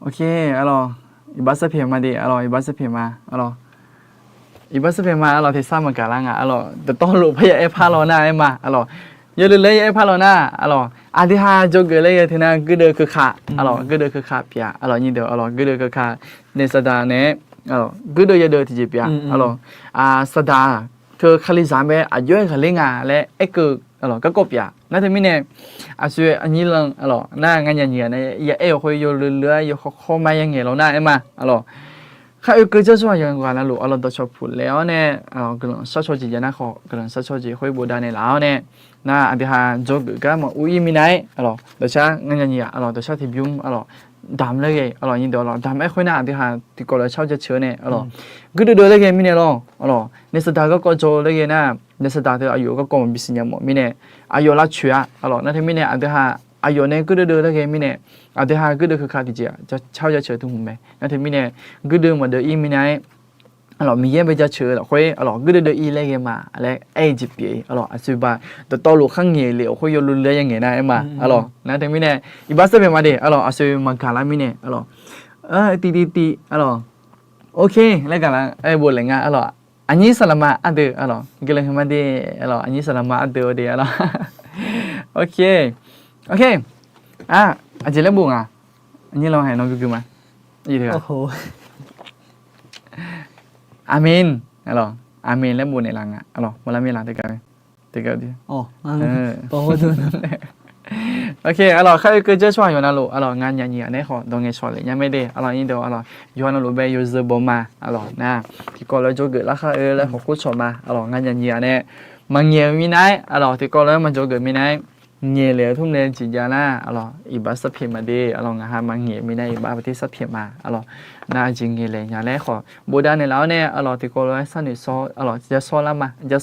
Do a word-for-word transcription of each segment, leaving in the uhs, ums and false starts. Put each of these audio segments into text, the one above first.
Ok, arlawq, iqbax sarpyaeq ma de, arlawq, iqbax sarpyaeq ma, arlawq. Iqbax sarpyaeq ma, arlawq, tersar maqgaq lar nga, arlawq, dawqtawvluf parya aer par law nar aer ma, arlawq. Yawluf laer ya aer par law nar, arlawq, aqdui ha jawrgeuf laer ghae teu nar guirdeuv keuka, arlawq, guirdeuv keuka pyeuf-a, arlawq, nyir deuq, arlawq, guirdeuv keuka, naeq saqdaq nae, arlawq, guirdeuv yadeuv tiqjeq pyeuf-a, arlawq, saqdaq teu kalizaq bae aqjox-aer ghaqler nga laer aerkeuv, arlawq, garkawv pyeuf-a. Nar teumirnae, aqsur aqnyir lan, arlawq, nar nganyaf nyiq-aq nae ya aer-eu khoer yawluf luf-aer yawkhawr khawr ma ya ngaeq law nar aer ma, arlawq. Khar oekeuv jawr tsawrhaq yawqghaq navluf, arlawq, dawqcawq puq laef-awr nae, arlawq, guiqlanq shar caw jeq jav nar khawf, guiqlanq shar caw jeq khoer bofdav naeqlaf-awr nae, nar aqdui ha jawrgeuf gar maqur-ir minav-aer, arlawq, dawqshar nganyaf nyiq-aq, arlawq, dawqshar tiqbymr, arlawq, damq laer ghae, arlawq, nyir deuq, arlawq, damq-aer khoer nar aqdui ha tiqkawv lof-aer shar-awr jaceuq-awr nae, arlawq, guirdeuv deuv laer ghae mirnae lawr, arlawq, naeq saqdaq garkawv jawr-eu laer ghae nar, naeq saqdaq teu aqyawf garkawv maqbi siqnya mawf mirnae, aqyawf lavcoeq-a, arlawq, nar teumirnae aqdui ha aqyawf nae guirdeuv deuv laer ghae mirnae, aqdui ha guirdeuv keuka tiqjeq-aq shar-awr jaceuq teu hmq mae. Nar teumirnae guirdeuv maqdeuv-ir minav-aer, arlawq, Miqyaer bae jaceuq-eu lafkhoer, arlawq, guirdeuv deuv-ir laer ghae ma laer aer-eu jeq pyeuf-ir, arlawq, aqsur ba dawqtawvluf khar ngaeq lef-awr khoer yawluf luf-aer ya ngaeq nar aer ma, arlawq. Nar teumirnae iqbax sarpyaeq ma de, arlawq, aqsur maqgaq lar mirnae, arlawq, tiv tiv tiv, arlawq, ok laer gaq lar aer bof laef nga, arlawq. Aqnyir saqlaqma ardeuv, arlawq, guiqlanq huiqma de, arlawq, aqnyir saqlaqma ardeuv-awr de, arlawq. Ok, ok, aqjeq laer bof nga, aqnyir lan haeq nawr gui gui ma. Aqmeq, arlawq, aqmeq laer bof naeqlaf nga, arlawq, maqlar mirlaf teugar, teugar, ok, arlawq, khar oekeuv jawr tsawrhaq yawqghaq navluf, arlawq, nganyaf nyiq-aq nae khawf dawq ngaeqshawq lef nya mae de, arlawq, nyir deuq, arlawq, yawqghaq navluf bae yawzeu baw ma, arlawq, nar tiqkawv lof-aer jawrgeuf larkhar-eu laer khawf khoer cawq ma, arlawq, nganyaf nyiq-aq nae maqngaeq-eu minav-aer, arlawq, tiqkawv lof-aer maqjawrgeuf minav-aer, ngaeq lef-eu tmr nae jeq jav nar, arlawq, iqbax sarpyaeq ma de, arlawq, ngaq ha maqngaeq minav-aer iqbax bater sarpyaeq ma, arlawq, nar aqjeq ngaeq lef nya laer khawf bofdav naeqlaf-awr nae, arlawq, tiqkawv lof-aer sharnoeq sawr, arlawq, ja sawr lar ma, ja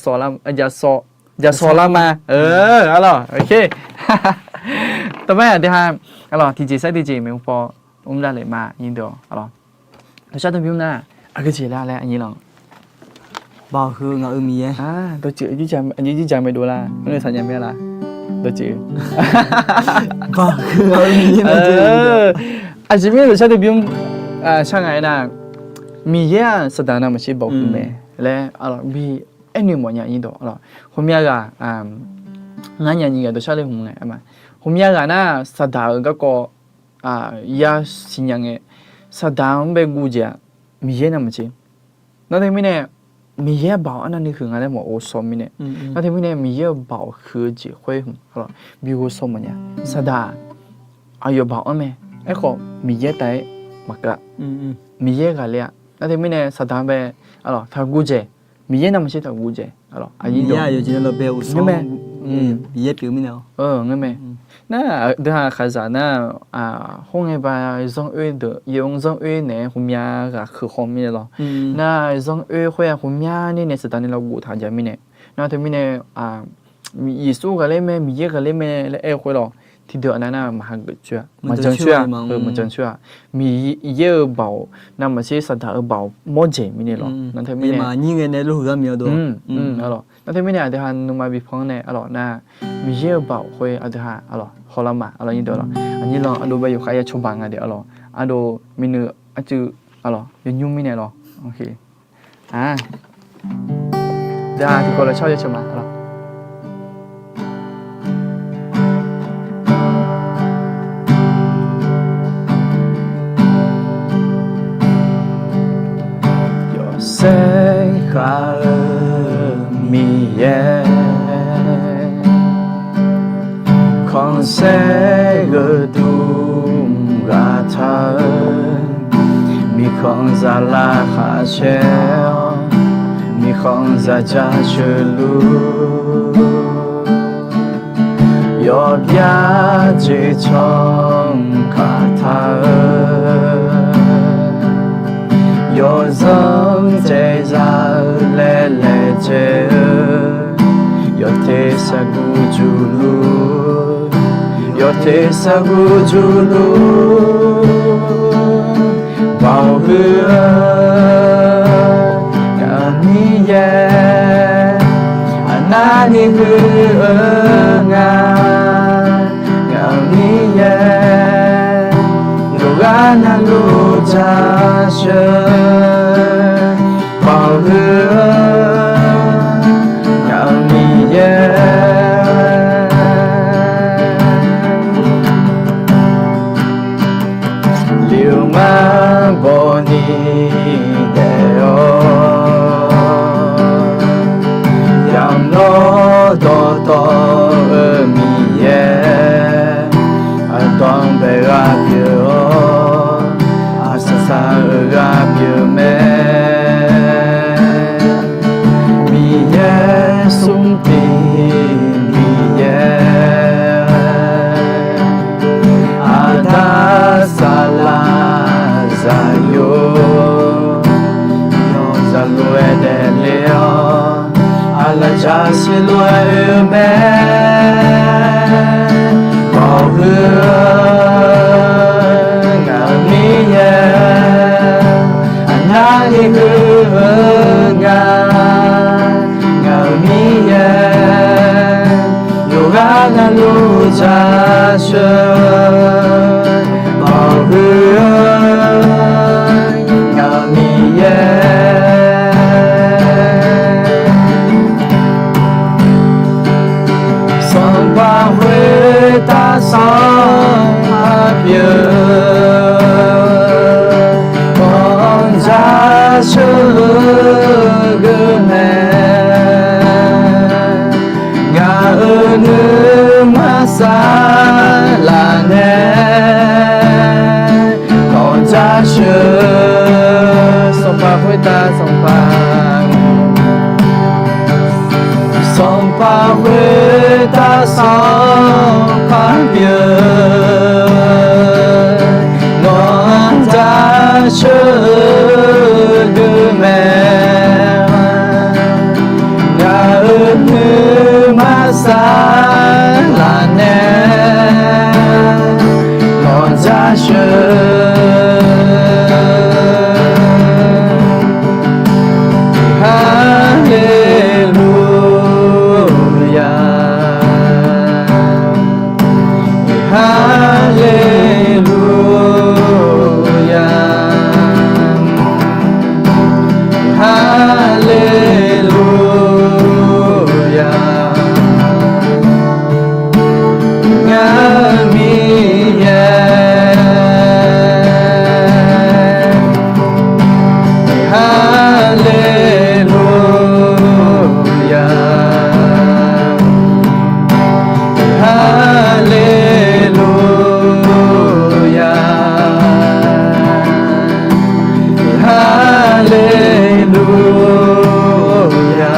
sawr lar ma, arlawq, ok. Taqbae aqdui ha, arlawq, tiqjeq sar tiqjeq maeqhu paw mr davlef ma, nyir deuq, arlawq, dawqshar teu bymr nar aqgeu jeq lar laer aqnyir lan Baoq heu ngaq-euq Miqyaer. Dawqtsuif aqjeq jirjaq maedov lar, mr-eu saqnya mae lar. Dawqtsuif. Baoq heu ngaq-euq Miqyaer. Aqjeq mirnae dawqshar teu bymr shar nga aernar, Miqyaer-aq saqdaq navmaqtser baoq heu mae laer bi aernoeq mawfnya nyir dawq. Khoermyav ghaq, ngar nya nyiq ghaq dawqshar le hmq ngae ma. Khoermyav ghaq nar saqdaq-euq garkawv yasiq nya ngae, saqdaq-anr bae guv jeq-aq Miqyaer navmaqtser. Nar teumirnae Miqyaer-euq baoq arnavni huiq nga laer maqghovshaw mirnae, nar teumirnae Miqyaer-euq baoq huiq-eu jeq khoer hmq bi ghovshaw mawfnya. Saqdaq aqyawf baoq-anr mae. Aerkhawf Miqyaer taef-aer maqkav. Miqyaer ghaqler-a. Nar teumirnae saqdaq-anr bae taqguv dzaeq. Miqyaer navmaqtser taqguv dzaeq. Aqyawf jeq-anr lawbae ghov-awr mae. Ngeur mae. Nar deuq-aq khaqzaq nar, khoerngae ba zanr oer deuq yaw-anr zanr oer naeq-aer khoermyav ghaq keuq khaw mirnae lawr. Nar zanr oer khoer-aq khoermyav nir nae saqdaq nae lavguv taq jav mirnae. Nar teumirnae Yeqsur ghaqler mae, Miqyaer ghaqler mae laer aer-eu khoer lawr. Tiqdeuq aqnav nar maqhageuf coer-a, maqjan coer-a, maqjan coer-a. Miqyaer-euq baoq navmaqtser saqdaq-euq baoq mawr dzaeq mirnae lawr. Nar teumirnae aqnyir ngae nae lof huiq gar miq-a dawq. Nar teumirnae aqdui ha nuima bipan nae arlawq nar, Miqyaer-euq baoq khoer aqdui ha arlawq hawlar ma arlawq nyir deuq lawq. Aqnyir lan ardov bae yawkhav ya cawba nga de arlawq. Ardov miqnuiv arcuiv arlawq yawnymr mirnae lawq. Da tiqkawv lafshawr yaceuq ma arlawq. Yawsaer khav-eu Miqyaer, khanqsaer gheudmq ghaq taq-eu, miqkhanq zaqlaq khaqshaer-awr, miqkhanq zaqja sheuqluf, yawqbyav jeq canq kaq taq-eu, yawzanr dzaeqzaq-eu laer laejae-eu, yawteq sarguv juqluf, yawteq sarguv juqluf, baoq huiq-eu ngaq-euq Miqyaer, aqnavni huiq-eu nga, ngaq-euq Miqyaer, yawqghaq navluf sheuq, bawq huiq-eu ngaq-euq Miqyaer. Liuqmar bawni daef-awr, yamq lawr dawqtawv-eu Miqyaer, aqdanq bae ghaq pyeuf-awr, aqsaqsaq-euq ghaq pyeuf mae. Miqyaer smrtiv Miqyaer, aqda saqlaq zaqyo, yawzaq lof-aer daefle-awr, aqlaf jaqsiq lof-aer oe mae. Bawq huiq-eu ngaq-euq Miqyaer, aqnavni huiq-eu nga, ngaq-euq Miqyaer, yawqghaq navluf jaqsheuq, bawq huiq-eu ngaq-euq Miqyaer. Sanqpaq khoertav sanqpaq pyeuf, ganq jaqsheuq-eu geu mae. Ngaq-euq nuima saflar nae, ganq jaqsheuq, sanqpaq khoertav sanqpaq, sanqpaq khoertav sanqpaq pyeuf, ganq jaqsheuq-eu geu mae. Ngaq-euq nuima saflar nae, ganq jaqsheuq. Haleluya. Haleluya. Haleluya. Ngaq-euq Miqyaer. Haleluya. Haleluya. Haleluya.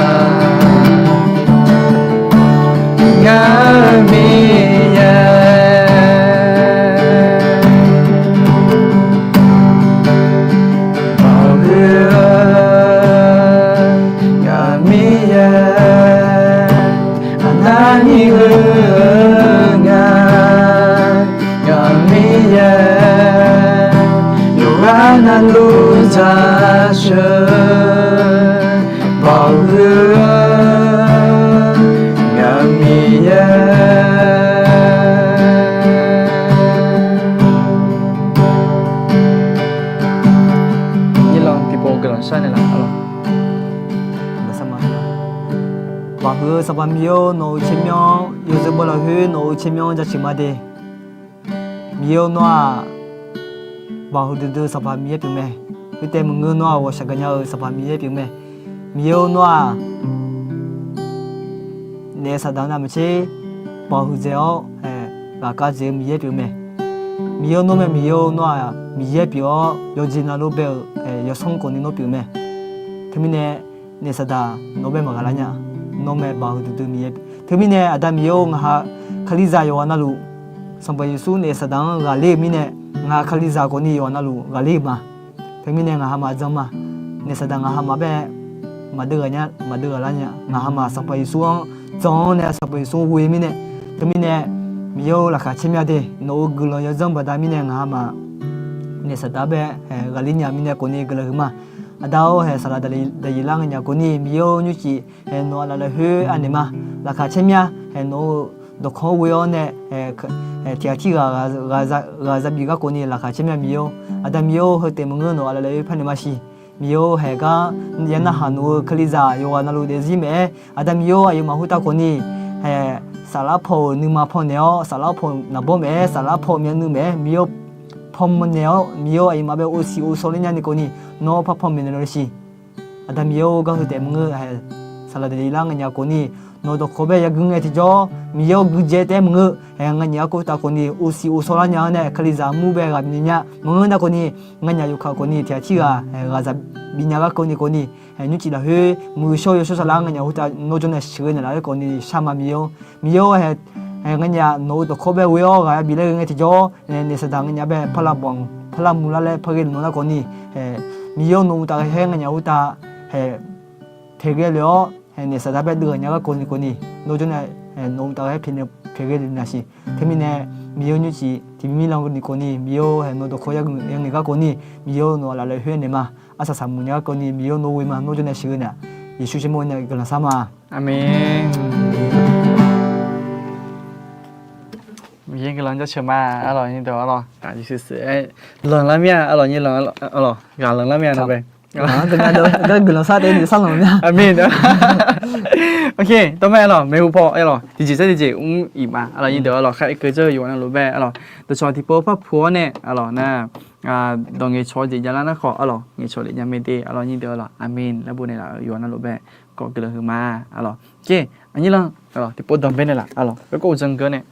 Ngaq-euq Miqyaer. Bawq huiq-eu ngaq-euq Miqyaer, aqnavni huiq-eu nga. Ngaq-euq Miqyaer, yawqghaq navluf jaqsheuq. Bawq huiq-eu ngaq-euq Miqyaer. Nyiqlanq tiqpov guiqlanq shar naeqlaf-a lawq. Bawq huiq-eu Sanqpaq Miqyaer-or, nawq-euq tsermyanr yawzeu baw lafkhoer nawq-euq tsermyanr jaceuq ma de. Miqyaer-or, nawr-aq, bawq huiq duidui-eu Sanqpaq Miqyaer pyeufmae. Khoertaef maqngeur, nawr-aq, ghawqshaq gaqnya-eu Sanqpaq Miqyaer pyeufmae. Miqyaer-or, nawr-aq, naef saqdaq-anr navmaqtser bawq huiqdzaeq-awr, ghaqkhav dzaeq-eu Miqyaer pyeufmae. Miqyaer-or, nawr mae. Miqyaer-or, nawr-aq, Miqyaer pyeuf-awr, yawqjeq navluf bae-euq yawsanr khawfni nawr pyeufmae. Teumirnae, naef saqdaq nawq-anr bae maqghaq lar nya. Nawr mae bawq huiq duidui Miqyaer. Teumirnae Aqda Miqyaer-or, ngaq ha Kalizaq yawqghaq navluf, Sanqpaq Yeqsur naef saqdaq-anr ghaqler-euq mirnae, ngaq ha Kalizaq khawfni yawqghaq navluf ghaqler-euq ma. Teumirnae ngaq ha maqdzan ma. Naef saqdaq ngaq ha maqbae maqdeuv ghaq nya, maqdeuv ghaq lar nya. Ngaq ha maq Sanqpaq Yeqsur-anr dzan-awr nae Sanqpaq Yeqsur ghoe mirnae. Teumirnae Miqyaer-or, laqkhaq caer mya de. Nawq-euq guiqlanq yawdzanr baqda mirnae ngaq ha maq naef saqdaq bae ghaqler nya mirnae khawfni guiqlanq huiq ma. Aqda-or, haeq saqlaq daqyeq lar ngae nya khawfni Miqyaer-or, nymrcif haeq nawq-a laflaf khoer anaeq ma. Laqkhaq caer mya. Haeq nawq-euq dawqkawq-anr ghoe-awr nae, tiq ghaq tirghaq ghaq za bif garkawv ni laqkhaq caer mya Miqyaer-or. Aqda Miqyaer-or, heu taef maqngeur nawq-aq laflaer oer par naeq ma siq. Miqyaer-or, haeq gar ya narhaq nawq-eu Kalizaq yawqghaq navluf daefzir maeq-aer, Aqda Miqyaer-or, aqyawfmaf khoertav khawf ni, haeq, saflar paw-euq nuima paw naeq-awr, saflar paw naqbawr maeq-aer, saflar paw myavnuiv maeq-aer, Miqyaer-or, paw naeq-awr, Miqyaer-or, aqyawfmaf bae ovsiq ovsawr ler nyani khawf ni, nawr par paw maeqnaeq lawq siq. Aqda Miqyaer-or, gar heu taef maqngeur, haeq, saqlaq daefle lar ngae nya khawf ni, nawq-eu dawqkawq bae yaguir ngae tiqjawr, Miqyaer-or, guijae taef-aer maqngeur, haeq, ngae nya garkawv khoertav khawf ni, ovsiq ovsawr lar nya-awr nae, Kalizaq mur bae ghaq bifnaeq nya maqngeur nar khawf ni, ngae nya yawkaq khawf ni, tiq ghaq tirghaq, haeq, ghaq za bif nya garkawv ni khawf ni, haeq, nymrcif lafkhoer muiq-eu shawr-eu yawshawr saqlar ngae nya khoertav nawr jawr nae sheuqghae naeqlaf-aer khawf ni shar ma Miqyaer-or. Miqyaer-or, haeq, ngae nya nawq-eu dawqkawq bae ghoe-awr ghaq ya bif laer ghae ngae tiqjawr, naeq saqdaq ngae nya bae par lavbawq-anr par lavmuq lar laer par ghae luf nawr nar khawf ni, Miqyaer-or, nawq-eu uqtaf ghae-aer ngae nya khoertav, haeq, paeqghae lef-awr, haeq, naeq saqdaq bae deuvghaq nya garkawv ni khawf ni, nawr jawr nae, nawq-eu uqtaf ghae-aer paeqghae lef naeq siq. Teumirnae, Miqyaer-or, nymrcif tiqbymr mirlanr ni khawf ni, Miqyaer-or, haeq, nawq-eu dawqkawq ya ngaeq garkawv ni, Miqyaer-or, nawq-aq laflaer khoer naeq ma. Arsaq saq muiq nya garkawv ni, Miqyaer-or, nawr ghoe ma, nawr jawr nae sheuqghae naeq. Yeqsur shar mawr nae guiqlanq shar ma. Aqmeq. Miqyaer guiqlanq jaceuq ma. Arlawq, nyiq deuq arlawq, lanqlar mir-a arlawq, nyiq lanq arlawq, ghaq lanqlar mir-a. Aqmeq. Tawr mae arlawq, maeqhu paw arlawq tiqjeq sar tiqjeq mr iq ma arlawq, nyiq deuq arlawq, khar irkeuv dzeur-eu yawqghaq navluf bae arlawq, dawqcawq tiqpov par puq-awr nae arlawq nar, dawq ngaeqcawq jeq javlar nar khawf arlawq, ngaeqcawq lef nya mae de arlawq, nyiq deuq arlawq, aqmeq laer bonaeq laf-euq yawqghaq navluf bae kawv guiqlanq huiq ma arlawq. Aqnyir lan arlawq, tiqpov danqbae naeqlaf arlawq, garkawv uqdzan geur nae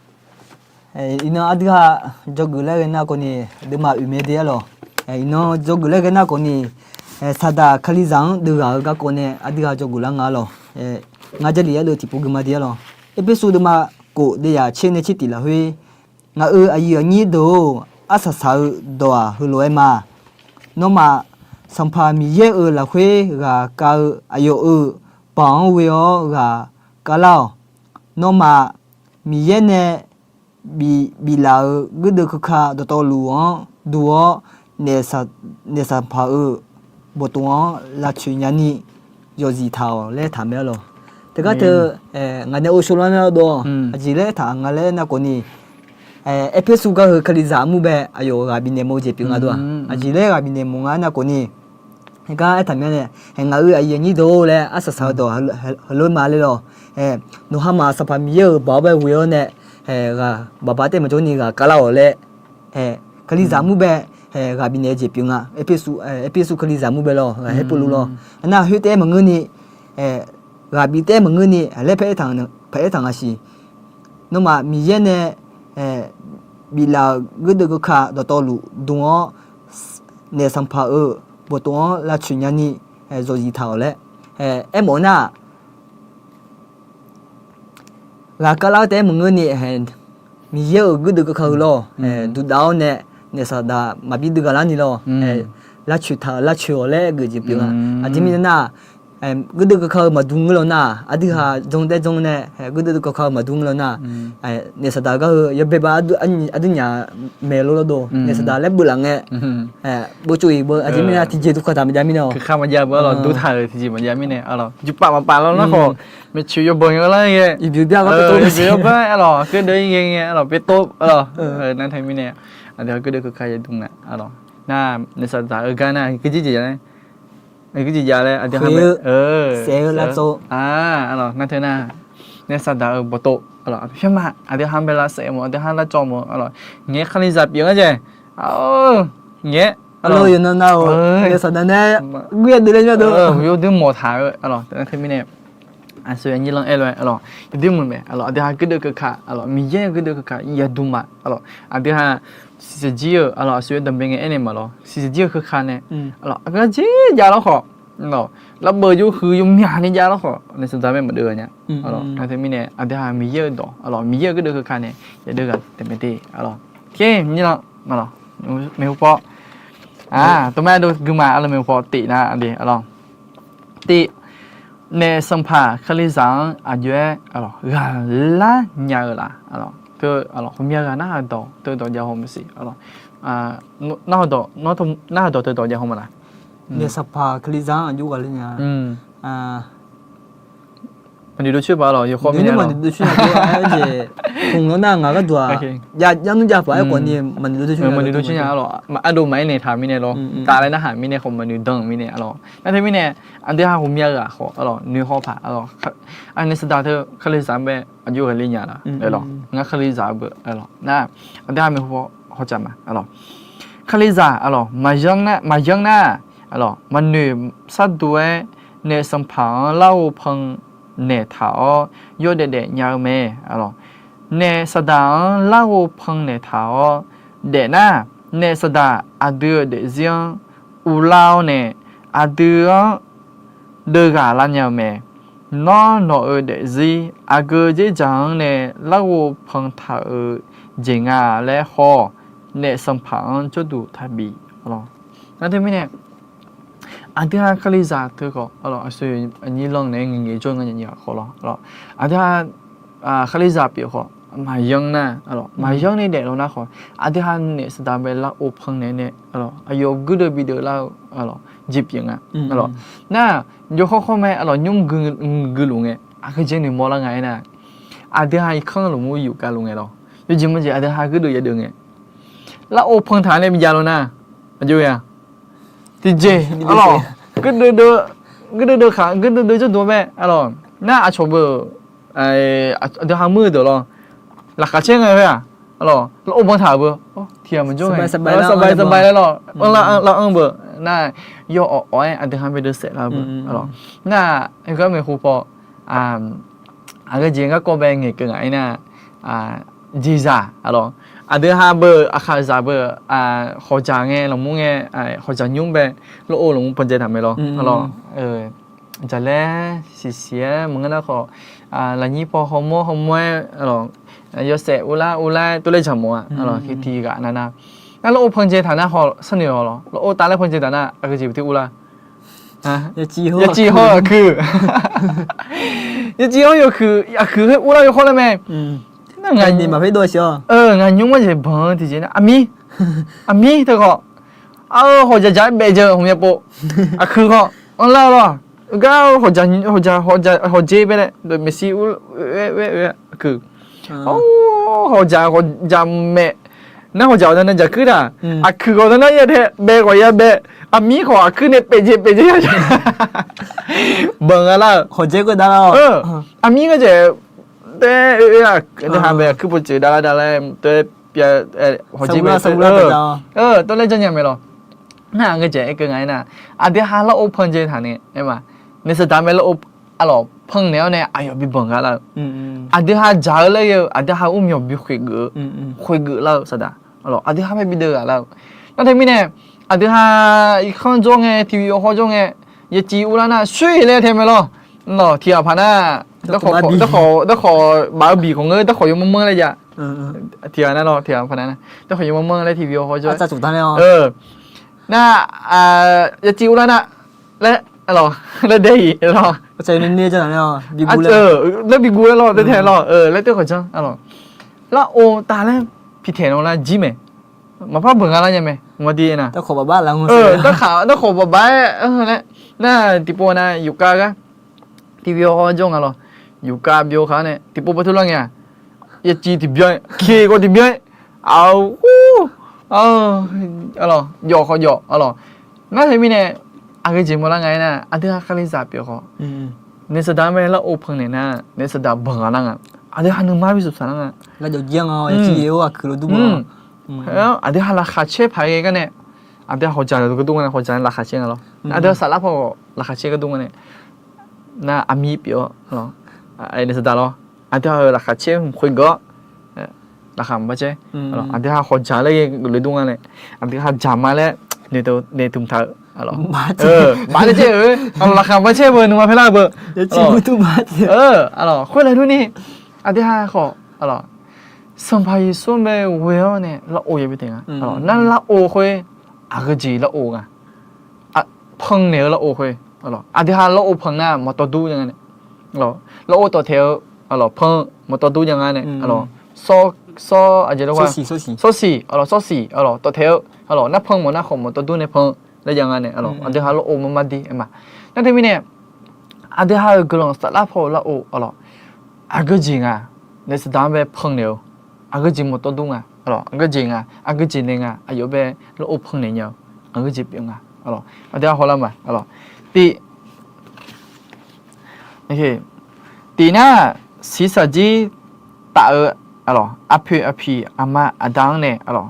Iqnan aqdui-aq, dzawgeuf laer ghae nar khawf ni, aqduimaf oeq mae de arlawq. Iqnan dzawgeuf laer ghae nar khawf ni, saqdaq Kalizaq-anr deuvghaq-eu garkawv nae aqdui-aq dzawgeuf lar nga arlawq. Ngar Jarlif aerluf tiqpov gui ma de arlawq. Erpersu deuvma kof deuvyaq tser nae tser tiq lafkhoer, ngaq-euq aqyuif aqnyir deuq-or, arsaq saq-eu dawq-aq heulof-aer ma. Nawmaf, Sanqpaq Miqyaer-euq lafkhoer ghaq kav-eu aqyawf-euq baoq-anr ghoe-awr ghaq kavlar-awq. Nawmaf, Miqyaer nae bif, biflaf-euq guirdeuv keuka dawqtawvluf-anr duq-awr, naef, naef sanqpaq-euq bawqtof-anr lavcoeq nyani yawqzif taq-awq laer taq mae arlawq. Teugar teu, ngaq nae ovsho lar nar dov-awq. Aqjeq laer taq nga laer nar khawf ni, Erpersu gar heu Kalizaq mur bae aqyawf ghaq bifnaeq mawf-eu jeq pyeuf nga dov-aq. Aqjeq laer ghaq bifnaeq mawf nga aernar khawf ni, gar aertaq mya nae, ngaq-euq aqyuif aqnyir deuq-or laer arsaq saq-eu dawq heulof-aer ma laer lawq. Nawqha maf Sanqpaq Miqyaer-euq baoq-anr bae ghoe-awr nae, ghaq baqbav taef maqjawr ni ghaq kavlar-awq laer, Kalizaq mur bae ghaq bifnaeq-eu jeq pyeuf nga. Erpersu Kalizaq mur bae lawq, ghaq haer pov luf lawq. Nar khoer taef-aer maqngeur ni, ghaq bif taef-aer maqngeur ni laer paq-aer taq nga siq. Nawmaf Miqyaer nae biflaf-euq guirdeuv keuka dawqtawvluf dm-awr, naef sanqpaq-euq bawqtof-anr lavcoeq nyani yawqzif taq-awq laer aermawf nar-aq, ghaq kavlar-eu taef-aer maqngeur ni, Miqyaer-euq guirdeuv keuka heu lawr, duqdav-awr nae naef saqdaq maqbi duighaq larni lawr, lavcoeq taq-euq lavcoeq-awq laer geuf jeq pyeuf nga. Aqjeq mirnae nar-aq, guirdeuv keuka heu maqdur ngeur lawq nar-aq, aqdui haq jan taev jan nae guirdeuv keuka heu maqdur ngeur lawq nar-aq, naef saqdaq gar heu yawbae bav aqdui nyaf maeq lor lawr dov, naef saqdaq laer beuf laf ngae, beuv tsov-iq beu aqjeq mirnae tiqjeq duq kaq taq maqjav mirnae-awq. Keuka maqjav beu arlawq, dur taq-euq tiqjeq maqjav mirnae arlawq, juqpaf maqpaf lawr nar khawf, maeqcoeq yawbanq yawlar ghae, yawbanq arlawq, keuv deuv-ir ghae ngae arlawq, pyaer tov arlawq, nar teu mirnae, aqdui haq guirdeuv keuka yadm nga arlawq, nar naef saqdaq-eu gar nar keujeq jeq jav laer, keujeq jav laer aqdui haq saef-eu lar tsov arlawq, nar teu nar, naef saqdaq-euq bawqtov arlawq, pyar ma, aqdui haq bae lavsaef mawf, aqdui haq lavcawv mawf arlawq, ngaeq-aer Kalizaq pyeuf ngar jae, ngaeq-aer arlawq, yawqnan nav-awq, naef saqdaq nae guir-aer deuv laer nar dov, yawdui mawf taq-eu arlawq, nar teu mirnae, aqsur aqnyir lan aer lof-aer arlawq, yawdui muiq mae arlawq, aqdui haq guirdeuv keuka arlawq, Miqyaer guirdeuv keuka yadm ma arlawq, aqdui haq siqsaq jir-euq arlawq, aqsur yawdm bae ngae aernaeq ma lawr, siqsaq jir-eu keuka nae arlawq, aqgar jir jav lawr khawf, lavbeuv yawhuiq yawmyaq ni jav lawr khawf, naef saqdaq bae maqdeuv nya. Nar teu mirnae aqdui haq Miqyaer-euq dawq arlawq, Miqyaer-euq guirdeuv keuka nae yadeuv ghaq taef mae de arlawq. Ker nyir lan, maeqhu paw, tov mae dov gui ma arlawq, maeqhu paw tif nar de arlawq. Tif, naef sanqpaq Kalizaq-anr aqjox-aer ghaqlar nya-eu laf, teu, ghawqmya ghaq narhaq dawq teu dawq jav haw maqsiq, narhaq dawq teu dawq jav haw ma laf. Naef sanqpaq Kalizaq-anr aqjox ghaqlar nya. Maqnoeq dov coer paq lawq, yawkhawf mirnae lawq. Maqnoeq dov coer nya, khof nar ngaq gharduq-aq, yarnmr jav paq-aer khawf ni maqnoeq dov coer nya, maqnoeq dov coer nya lawq. Ardov maqaer naeq taq mirnae lawr, taf laer narhaq mirnae khawf maqnoeq dan-euq mirnae lawq. Nar teumirnae, aqdui ha ghawqmya-eu-aq khawf lawq, noeqhaw paq lawq. Aqnaeq saqdaq teu Kalizaq bae aqjox ghaqler nya laf-aer lawq. Ngar Kalizaq-eu beu lawq. Nar aqdui ha maeqhu paw hawcaf ma lawq. Kalizaq lawq, maqyanr nar, maqnoeq sharduq-aer nae sanqpaq-anr larghov pan naeqtaq-awr yawdaef daef nya-eu mae. Nae saqdaq-anr larghov pan naeqtaq-awr daefnar, nae saqdaq aqdui-euq daefzir-anr uvlar-awr nae aqdui-anr deuvghaq lar nya-eu mae. Nawr nawq-euq daefzir aqgeu dzerdzaq-anr nae larghov pan taq-euq jeq nga laer haw-awq. Nae sanqpaq-anr jawrduq taqbif lawq. Nar teumirnae, aqdui ha Kalizaq teu khawf lawq, aqsur aqnyir lanr naeq-aer ngaeqngaeq jawr nga nyaf khawf lawq. Aqdui ha Kalizaq pyeuf khawf maqyanr nar lawq, maqyanr ni daef law nar khawf, aqdui ha naeq saqdaq bae larghov pan naeq nae lawq, aqyawf guirdeuv bideuv lar-eu lawq, jeq pyeuf nga lawq. Nar yawkhawr khawr mae lawq, nymr guiluf ngae aqgeujeq noeqmawr lar nga aernar, aqdui ha irkanr lmqmr yufkav luf ngae lawq, yawjeq maqjeq aqdui ha guirdeuv yadeuv ngae, larghov pan taq nae bijav law nar, aqjox-a tiqjeq lawq, guirdeuv deuv, guirdeuv deuv khaq, guirdeuv deuv jawrduq bae lawq. Nar aqcawq beu, aqdui ha muir-eu deuq lawq, laqkhaq caer ngae khoer-aq lawq, larghov pan taq-euq beu tiq ghaq maqjawr ngae, saqbae saqbae laer lawq, anrlar anr beu nar, yawawq awq-aer aqdui ha bae deuv saef lar-eu beu lawq. Nar heugar maeqhu paw aqgeujeq garkawv bae ngaeqkeuv ngaq aernar, jeqzaq lawq, aqdui ha beu aqkhaqzaq beu, hawqjaq ngae lmqmr ngae, hawqjaq nymr bae larghov lmqmr pan dzae taq mae lawr lawq. Jaqlaer siqsiq-aer maqngeur nar khawf, lafnyir paw hawmawr hawmawr-aer lawq, yawshaef uvlar uvlar-aer tov laer jaq mawf-a lawq, tiq ghaq nav nar. Nar larghov pan dzae taq nar haw sharnoeq-awq lawq, larghov taf laer pan dzae taq nar aqgeujeq beutir uvlar Yaciv hawr aqkuiq. Yaciv hawr yawkuiq, aqkuiq khoer uvlar yawkhawr laer mae. Ngaq nymr-aer jeq banq-eu tiqjeq nar aqmir, aqmir teu khawf, ar-eu hawqjaq jaq-aer baef jeuq hmq ya pov, aqkuiq khawf anrlar-eu lawr. Gar hawqjaq, hawqjaq, hawqjaq, hawqjeq bae laer maeqshi ur, aqkuiq. Hawqjaq, hawqjaq maeq, nar hawqjaq awqdan na jaqkuir taq, aqkuiq awqdan nar ya tae bae khawf ya bae, aqmir khawf aqkuir nae paefjeq paefjeq ya, banq nga lar-eu. Aqmir ngeur jeq, tae, oe, oe, aqdui ha bae aqkuir pov tsoeq davlar davlar-aer tae-aer pyav, hawqjeq bae, tov laer janrnya mae lawr. Nar ngeur jeq aerkeuv nga aernar, aqdui ha larghov pan dzae taq nae aer ma, nae saqdaq mae larghov, arlawq, pan naeq-awr nae aqyawf bi banq nga lar-eu. Aqdui ha dzaq-eu laer ghae-eu, aqdui ha ur myawq bi khoeqgeuf-eu, khoeqgeuf lar-eu saqdaq, arlawq, aqdui ha bae bi deuv ghaq lar-eu. Nar teumirnae, aqdui ha irkanr jawr ngae, tiq ghaq yawkhawr jawr ngae, yaciv uvlar nar shoer laer tae mae lawr. Lawq, tiq ghaq paq nar, darkhawf baf-eu biq khawf ngeur, darkhawf yawmanr manr laer jav. Tiq ghaq nar lawr, tiq ghaq paq nar, darkhawf yawmanr manr laer tiq ghaq yawkhawr jawr. Nar, yaciv uvlar nar, laer, lawq, laer dae-iq lawr. Laer bi guv laer lawr, tae tae lawr, laer tae khawf janr, arlawq. Larghov taf laer piqtaeq nan lar jir mae. Maqpar banq nga lar nya mae, maqdir nar. Darkhawf baf baf-aer laer, nar tiqpov nar yufkav gar, tiq bi hawr jawr nga lawr. Yufkav byov khaq nae tiqpov pov teu lar ngae-aq, yaciv tiqbyan, keq khawf tiqbyan, aqur, arlawq, jawf khawf jawf, arlawq. Nar teumirnae, aqgeu jeq mawrlar nga aernar, aqdui ha Kalizaq pyeuf khawf, nae saqdaq mae larghov pan naeq nar, nae saqdaq banq nga lar nga. Aqdui ha nuima bi saq saq lar nga. Aqdui ha laqkhaq caer paq-aer ghae gar nae, aqdui ha hawqjaq deuq gardov nga nae, hawqjaq nae laqkhaq caer nga lawr. Aqdui ha saflar paw khawf laqkhaq caer gardov nga nae, nar aqmir pyeuf-awr, nae saqdaq lawr. Aqdui ha-euq laqkhaq caer hmq khoeqgeuf-awr, laqkhaq maqbar caer. Aqdui ha hawqjaq laer ghae geufle dov nga nae, aqdui ha jaq ma laer noeqtmq taq-eu, baf nae caer-euq, laqkhaq maqbar caer beu nuima paer lar-eu beu. Khoer laer durni, aqdui ha khawf, Sanqpaq Yeqsur-anr bae ghoe-awr nae larghov yabi taeq nga. Nar larghov khoer, aqgeu jeq larghov nga. Pan naeq-eu larghov khoer, aqdui ha larghov pan nar maqtawv dur jav nga nae, larghov tawf taeq-eu, pan maqtawv dur jav nga nae, sawr, aqjeq lawr, sawrsiq, sawrsiq, tawf taeq-eu, nar pan mawf nar khawf maqtawv dur nae pan laer jav nga nae, aqdui ha larghov mar mar dir aer ma. Nar teumirnae, Aqdui ha-euq guiqlanq saflar paw-eu larov, aqlawq, aqgeu jeq nga, naef saqdaq-anr bae pannaeq-eu, aqgeu jeq mawqtawv dur nga, aqlawq, aqgeu jeq nga, aqgeu jeq nae nga, aqyawf bae larov pannaeq nya-eu, aqgeu jeq pyeuf nga, aqlawq, aqdui ha hawlar ma, aqlawq, tiq, tiq nar, siqsaqjir taf-eu, aqlawq, aqpoeq aqpiq aqma aqda-anr nae, aqlawq,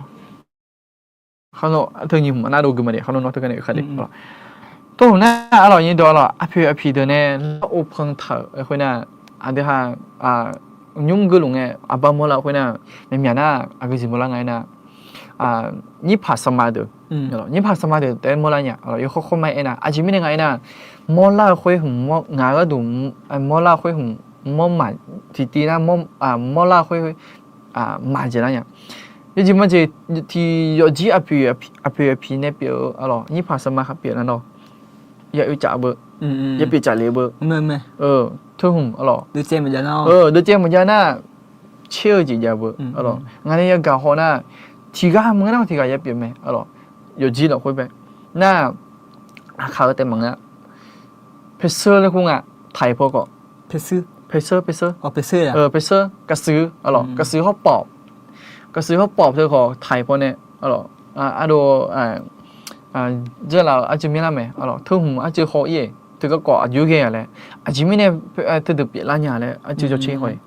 teu nyiq hmq nar dov gui ma de, khar nawr teu gar nae oe kha de. Tov hmq nar, aqlawq, nyiq dawq, aqlawq, aqpoeq aqpiq deuq nae larov pan taq-euq khoer nar, aqdui ha, nymr geurluf ngae aqbar mawrlar-eu khoer nar, myaqmyaq nar aqgeu jeq mawrlar nga aernar, nyirpaq saqma deuq, nyirpaq saqma deuq taef-aer mawrlar nya, aqlawq, yawkhawr khawr ma aernar, aqjeq mirnae nga aernar, mawrlar-eu khoer hmq, ngaq-euq gharduq mawrlar-eu khoer hmq mawr maq, tiqtiv nar, mawrlar-eu khoer maqjeq lar nya. Yawjeq majeq tiq yawfjir aqpoeq aqpiq nae pyeuf-eu, aqlawq, nyirpaq saqma khaq pyeuf nar nawr, ya oe caf beu, ya pyeuf caf lef beu, teu hmq, aqlawq, deuv caev maqjav nar, tser-eu jeq jav beu, aqlawq, ngaq nae yagaq haw nar, tiq ghaq maqngeur nar tiq ghaq ya pyeuf mae, aqlawq, yawfjir lafkhoer bae nar, aqkaq-eu taef maqngeur-a. Paerseur laer kur nga, taiq paw khawf, paerseur, paerseur, paerseur, kaqsuif, aqlawq, kaqsuif hawr pawf, kaqsuif hawr pawf teu khawf taiq paw nae, aqlawq, ardov, dzeur laf-euq arcuiv mir lar mae, aqlawq, teu hmq arcuiv haw ir-eq teu garkawv aqjox ghae-a laer, aqjeq mirnae teudeuq pyeuflar nya laer arcuiv jawrtser haw-iq.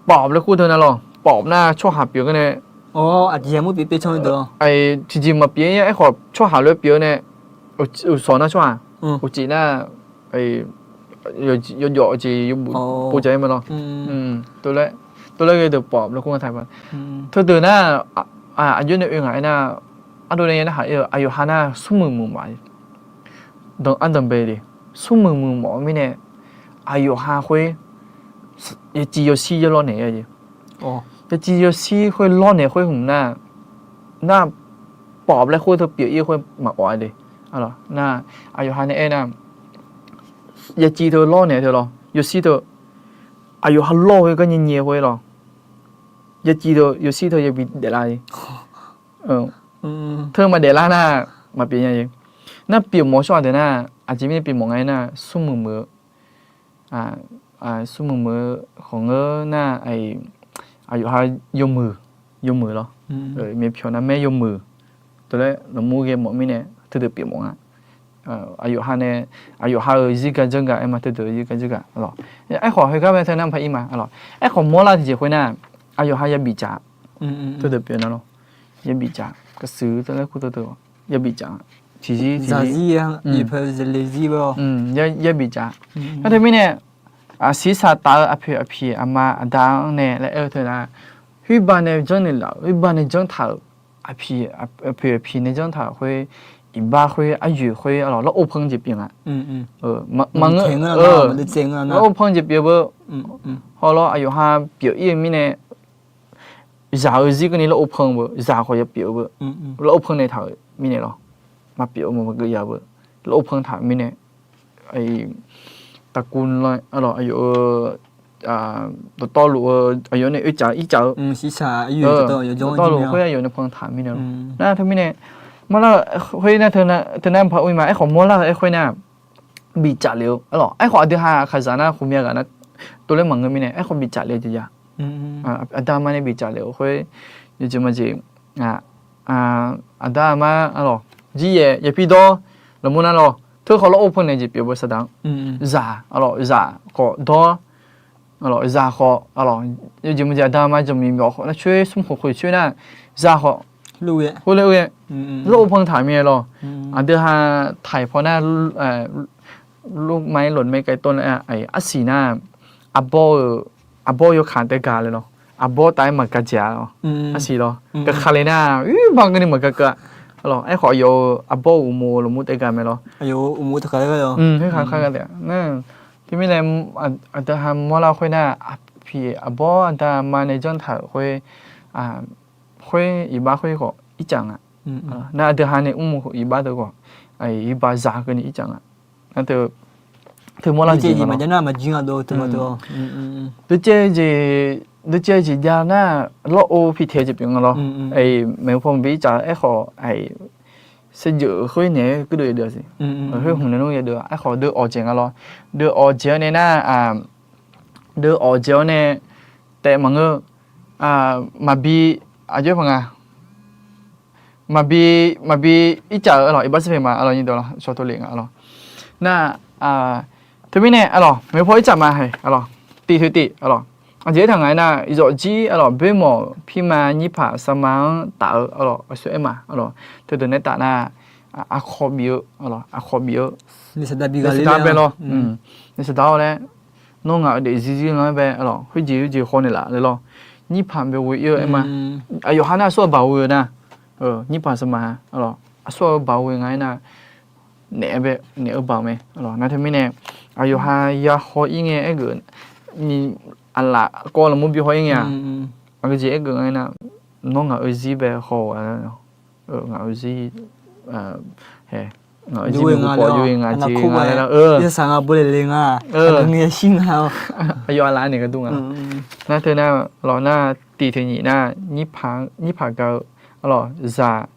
Pawf laer kur teu nar lawq, pawf nar tsawrhaq pyeuf gar nae, tiqjeq maqpyeuf-ir, aerkhawf tsawrhaq lof-aer pyeuf-eu nae, uqsawq nar tsawrhaq, uqcif nar, yawjawf jeq yawbuf pov jaq-ir mae lawr. Tov laer ghae deuq pawf laer kur nga taiq paw. Teudeuq nar, aqjox nae oe ngaq aernar, ardov nae ya narhaq ir-eu aqyawf ha nar smrmuiq muiq mawf-a. Danqbae de, smrmuiq muiq mawf-eu mirnae, aqyawf ha khoer yaciv yawshir ya lawrnaeq-a jeq. Yaciv yawshir khoer lawrnaeq khoer hmq nar, nar pawf laer khoer teu pyeuf-ir khoer maqawf-a de. Nar, aqyawf ha nae aernar, yaciv teu lawrnaeq teu lawr, yawshir teu, aqyawf ha lawr-eu gar nyae nyae khoer lawr, yaciv teu yawshir teu yabi daeflar-ir. Teu maqdaeflar nar, maqpyeuf nya-eu. Nar pyeuf mawf-eu tsawrhaq deuq nar, aqjeq mirnae pyeuf mawf nga aernar, smrmuiq muiq-eu, smrmuiq muiq-eu khawf ngeur nar, aqyawf ha yawmuiq, yawmuiq lawr, myavpyawq narmaer yawmuiq, tov laer lafmur ghae mawf mirnae teudeuq pyeuf mawf nga. Aqyawf ha nae, aqyawf ha-euq zirgaq janrgaq aer ma, teudeuq zirgaq janrgaq lawr. Aerkhawf heugar mae teu nar paq-ir ma lawr. Aerkhawf mawrlar tiqjeq khoer nar, aqyawf ha yabif caf, teudeuq pyeuf nar lawr, yabif caf, kaqsuif teu laer kur teudeuq, yabif caf, tiqzir tiqzir, yabif caf. Nar teumirnae, siqsaq taf-eu aqpoeq aqpiq aqma aqda-anr nae laer aer-eu teu nar, khoerba nae janrnaeq laf-euq, khoerba nae janr taq-euq, aqpoeq aqpiq nae janr taq-euq khoer, iqbax khoer, aryoeq khoer, aqlawq, lawr-or panr jeq pyeuf nga. Maqngeur, lawr-or panr jeq pyeuf beu, hawlawr aqyawf ha pyeuf-ir-eu mirnae, zaq-eu zir keuvni lawr-or panr beu, zaq khawf ya pyeuf-eu beu, lawr-or panr nae taq-euq mirnae lawr, maqpyeuf-eu maqgeuv ya beu, lawr-or panr taq-euq mirnae, taqkuv, aqlawq, aqyawf-eu dawqtawvluf-eu aqyawf nae oe caf-ir caf-eu, dawqtawvluf khoer aqyawf nae panr taq mirnae lawr. Nar teumirnae, mawrlar-eu khoer nar, teu nar paq-ir ma, aerkhawf mawrlar-eu aer khoer nar, bifcaf lef-eu, aqlawq, aerkhawf aqdui ha khaqzaq nar khoermyav ghaq nar, tov laer maqngeur mirnae aerkhawf bifcaf lef-eu jeq ya. Aqda aqma nae bifcaf lef-eu khoer, yawjeq majeq, aqda aqma, aqlawq, jiryaef yaeq pirdawr, lafmur nar lawr, teu khawf lawr-or panr naeq jeq pyeuf beu saqdaq-anr, zaq, aqlawq, zaq khawf dawr, aqlawq, zaq khawf, aqlawq, yawjeq majeq aqda aqma jaqmiq myawf khawf nar coer smr khof khoeq coer nar, zaq khawf, khoer laer oe, lawr-or panr taq mirnae lawr. Aqdui ha taq-iq paw nar, lormaer lormaer kae tov nar, arsiq nar, aqbawr-eu, aqbawr yawkaq taef gaq le lawr, aqbawr taf-aer maqgaq jeq-a lawr, arsiq lawr, gaqkaq le nar, uiqba keuvni maqgaq keuv-a. Aqlawq, aerkhawf aqyawf-euq aqbawr-euq uqmov lafmur taef gaq mae lawr. Aqyawf-euq uqmov taef gaq mae lawr. Teumirnae, aqdui ha mawrlar khoer nar, aqpiq aqbawr aqda aqma nae janr taq-euq khoer, khoer iqbax khoer khawf ircaf nga. Nar aqdui ha nae mr-eu iqbax teu khawf, iqbax zaq keuvni ircaf nga. Nar teu, teu mawrlar jeq ma, deuq caev jeq jav nar, lawr-or piqtaeq jeq pyeuf nga lawr. Maeqhu paw maqbi ircaf aerkhawf, saerjeuf khoer naeq-aer guirdeuv yadeuv-a siq. Khoer hmq naeq nmr yadeuv-a. Aerkhawf deuv awq dzaeq nga lawr. Deuv awq dzaeq-awr nae nar, deuv awq dzaeq-awr nae taef maqngeur. Maqbi, aqjox paq nga. Maqbi, maqbi ircaf-euq arlawq, iqbax sarpaeq ma arlawq, nyiq dawq lawr, shawr tov lef nga arlawq. Nar, teumirnae arlawq, maeqpaw ircaf ma haeq arlawq, tiq toeq tiq arlawq. Aqjeq aertaq ngaq-aer nar, zawqjir arlawq, boermawq pirma nyirpaq sarma-anr taf-eu arlawq, aqsur aer ma arlawq. Teudeuq nae taf nar, aqkawq bif-eu arlawq, aqkawq bif-eu, naeq saqdaq bae lawr. Naeq saqdaq-awr laer, nawr ngaq-euq daefzir zir lan-aer bae arlawq, khoerjeq khoerjeq khawf naeqlaf le lawr. Nyirpaq bae ghoe ir-eu aer ma. Aqyawf ha nar aqsur-eu baoq ghoe-eu nar, nyirpaq sarma arlawq, aqsur-eu baoq ghoe nga aer nar, naeq-aer bae, naeq-eu baoq mae arlawq. Nar teumirnae, aqyawf ha ya haw ir ngae aergeuf ni, aqlaf kawv lafmur bi haw ir ngae-aq, aqgeujeq aergeuf nga aer nar, nawr ngaq-euq zir bae haw-eu ngaq-euq zir, hae, ngaq-euq zir bi hupawf jov-ir nga jeq nga laer lar-eu, aqyawf aqlaf naeq gharduq nga. Nar teu nar lawq nar, tiq toeq nyiq nar, nyirpaq ga-eu arlawq, zaq,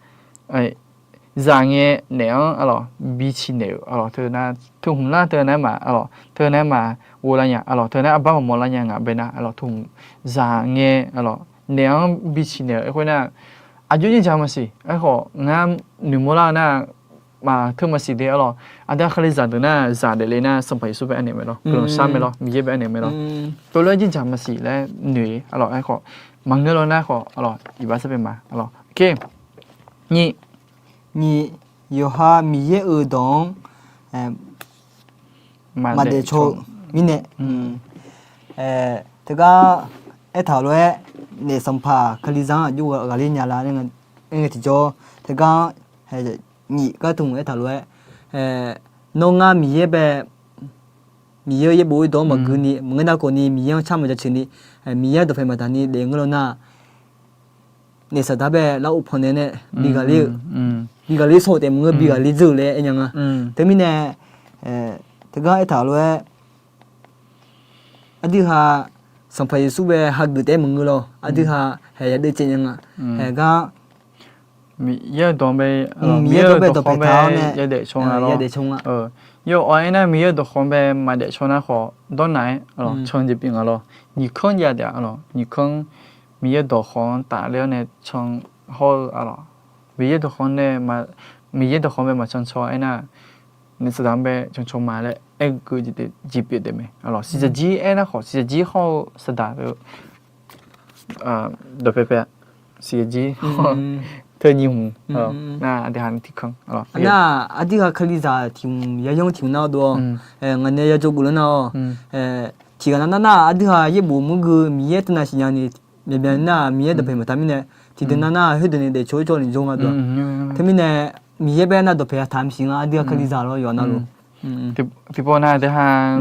zaq ngae naeq-anr arlawq, biciq naeq-euq arlawq, teu nar, teu hmq nar teu nar ma arlawq, teu nar ma ghovlar nya arlawq, teu nar arbar maqmawr lar nya ngaq bae nar arlawq, teu hmq zaq ngae arlawq, naeq-anr biciq naeq-euq aerkhoer nar, aqjox jir dzaq maqsiq. Aerkhawf ngar noeqmawr lar-eu nar, maqteu maqsiq de arlawq. Aqdui-aq Kalizaq deuq nar, zaq daefle nar Sanqpaq Yeqsur bae anaeq mae lawr, guiqlanq shar mae lawr, Miqyaer bae anaeq mae lawr. Tov lof-aer jir dzaq maqsiq laer noeq arlawq. Aerkhawf maqngeur law nar khawf arlawq, iqbax sarpaeq ma arlawq. Nyiq, nyiq, yawqha Miqyaer-euq dawq-anr maqdaef caw-eu mirnae. Teugar aertaq-euq lof-aer, naef Sanqpaq Kalizaq-anr aqjox ghaqler nya la aer ngae tiqjawr, teugar nyiq gar tmq aertaq lof-aer, nawr ngar Miqyaer bae, Miqyaer-euq yaerbof-ir dawq-anr maqgui ni maqngeur nar khawf ni, Miqyaer-anr car maqjaceuq ni, Miqyaer-anr dawqpae maqtaq ni daef ngeur law nar, naef saqdaq bae lar of pannaeq nae bi ghaqler-eu, bi ghaqler saw-eu taef maqngeur, bi ghaqler dzeur-euq laer aer nya nga. Teumirnae, teugar aertaq lof-aer, aqdui ha Sanqpaq Yeqsur bae hageuf taef-aer maqngeur law, aqdui ha haeq yadeuv caev nya nga. Haeq gar Miqyaer-euq dawq bae, Miqyaer-euq dawqkhawv bae yadaef caw nga lawr. Yawf awq aernar Miqyaer-euq dawqkhawv bae maqdaef caw nar khawf, dawrnaq-aer can jeq pyeuf nga lawr. Nyiq kanr jav taef-a lawr, nyiq kanr Miqyaer dawqkhawv-anr tafler-awr nae can hawr-eu arlawq. Miqyaer dawqkhawv nae, Miqyaer dawqkhawv bae maqcan caw aernar, naef saqdaq-anr bae can caw ma laer aerkeuv jeq pyeuf taef mae. Siqsaqjir aernar khawf, siqsaqjir hawr-eu saqdaq dawqpae pae-a. Siqsaqjir hawr-eu teu nyiq hmq nar, aqdui ha ni tiq kanr. Aqnar, aqdui ha Kalizaq tiq hmq yayanr tiq hmq nar dov-awr, ngaq nae ya dzawgeuf lar nar-awr, tiqghaq nav nar nar, aqdui ha yaerbof mur geu Miqyaer teunav siqnya ni myaqmyaq nar, Miqyaer dawqpae maqtaq mirnae, tiqdeuq nav nar khoerdeuq ni daefcaw-ir cawv ni jawr nga dov-a. Teumirnae, Miqyaer bae nar dawqpae-a taq maqsiq nga, aqdui ha Kalizaq lawr yawqha navluf. Tiqpov nav aqdui ha,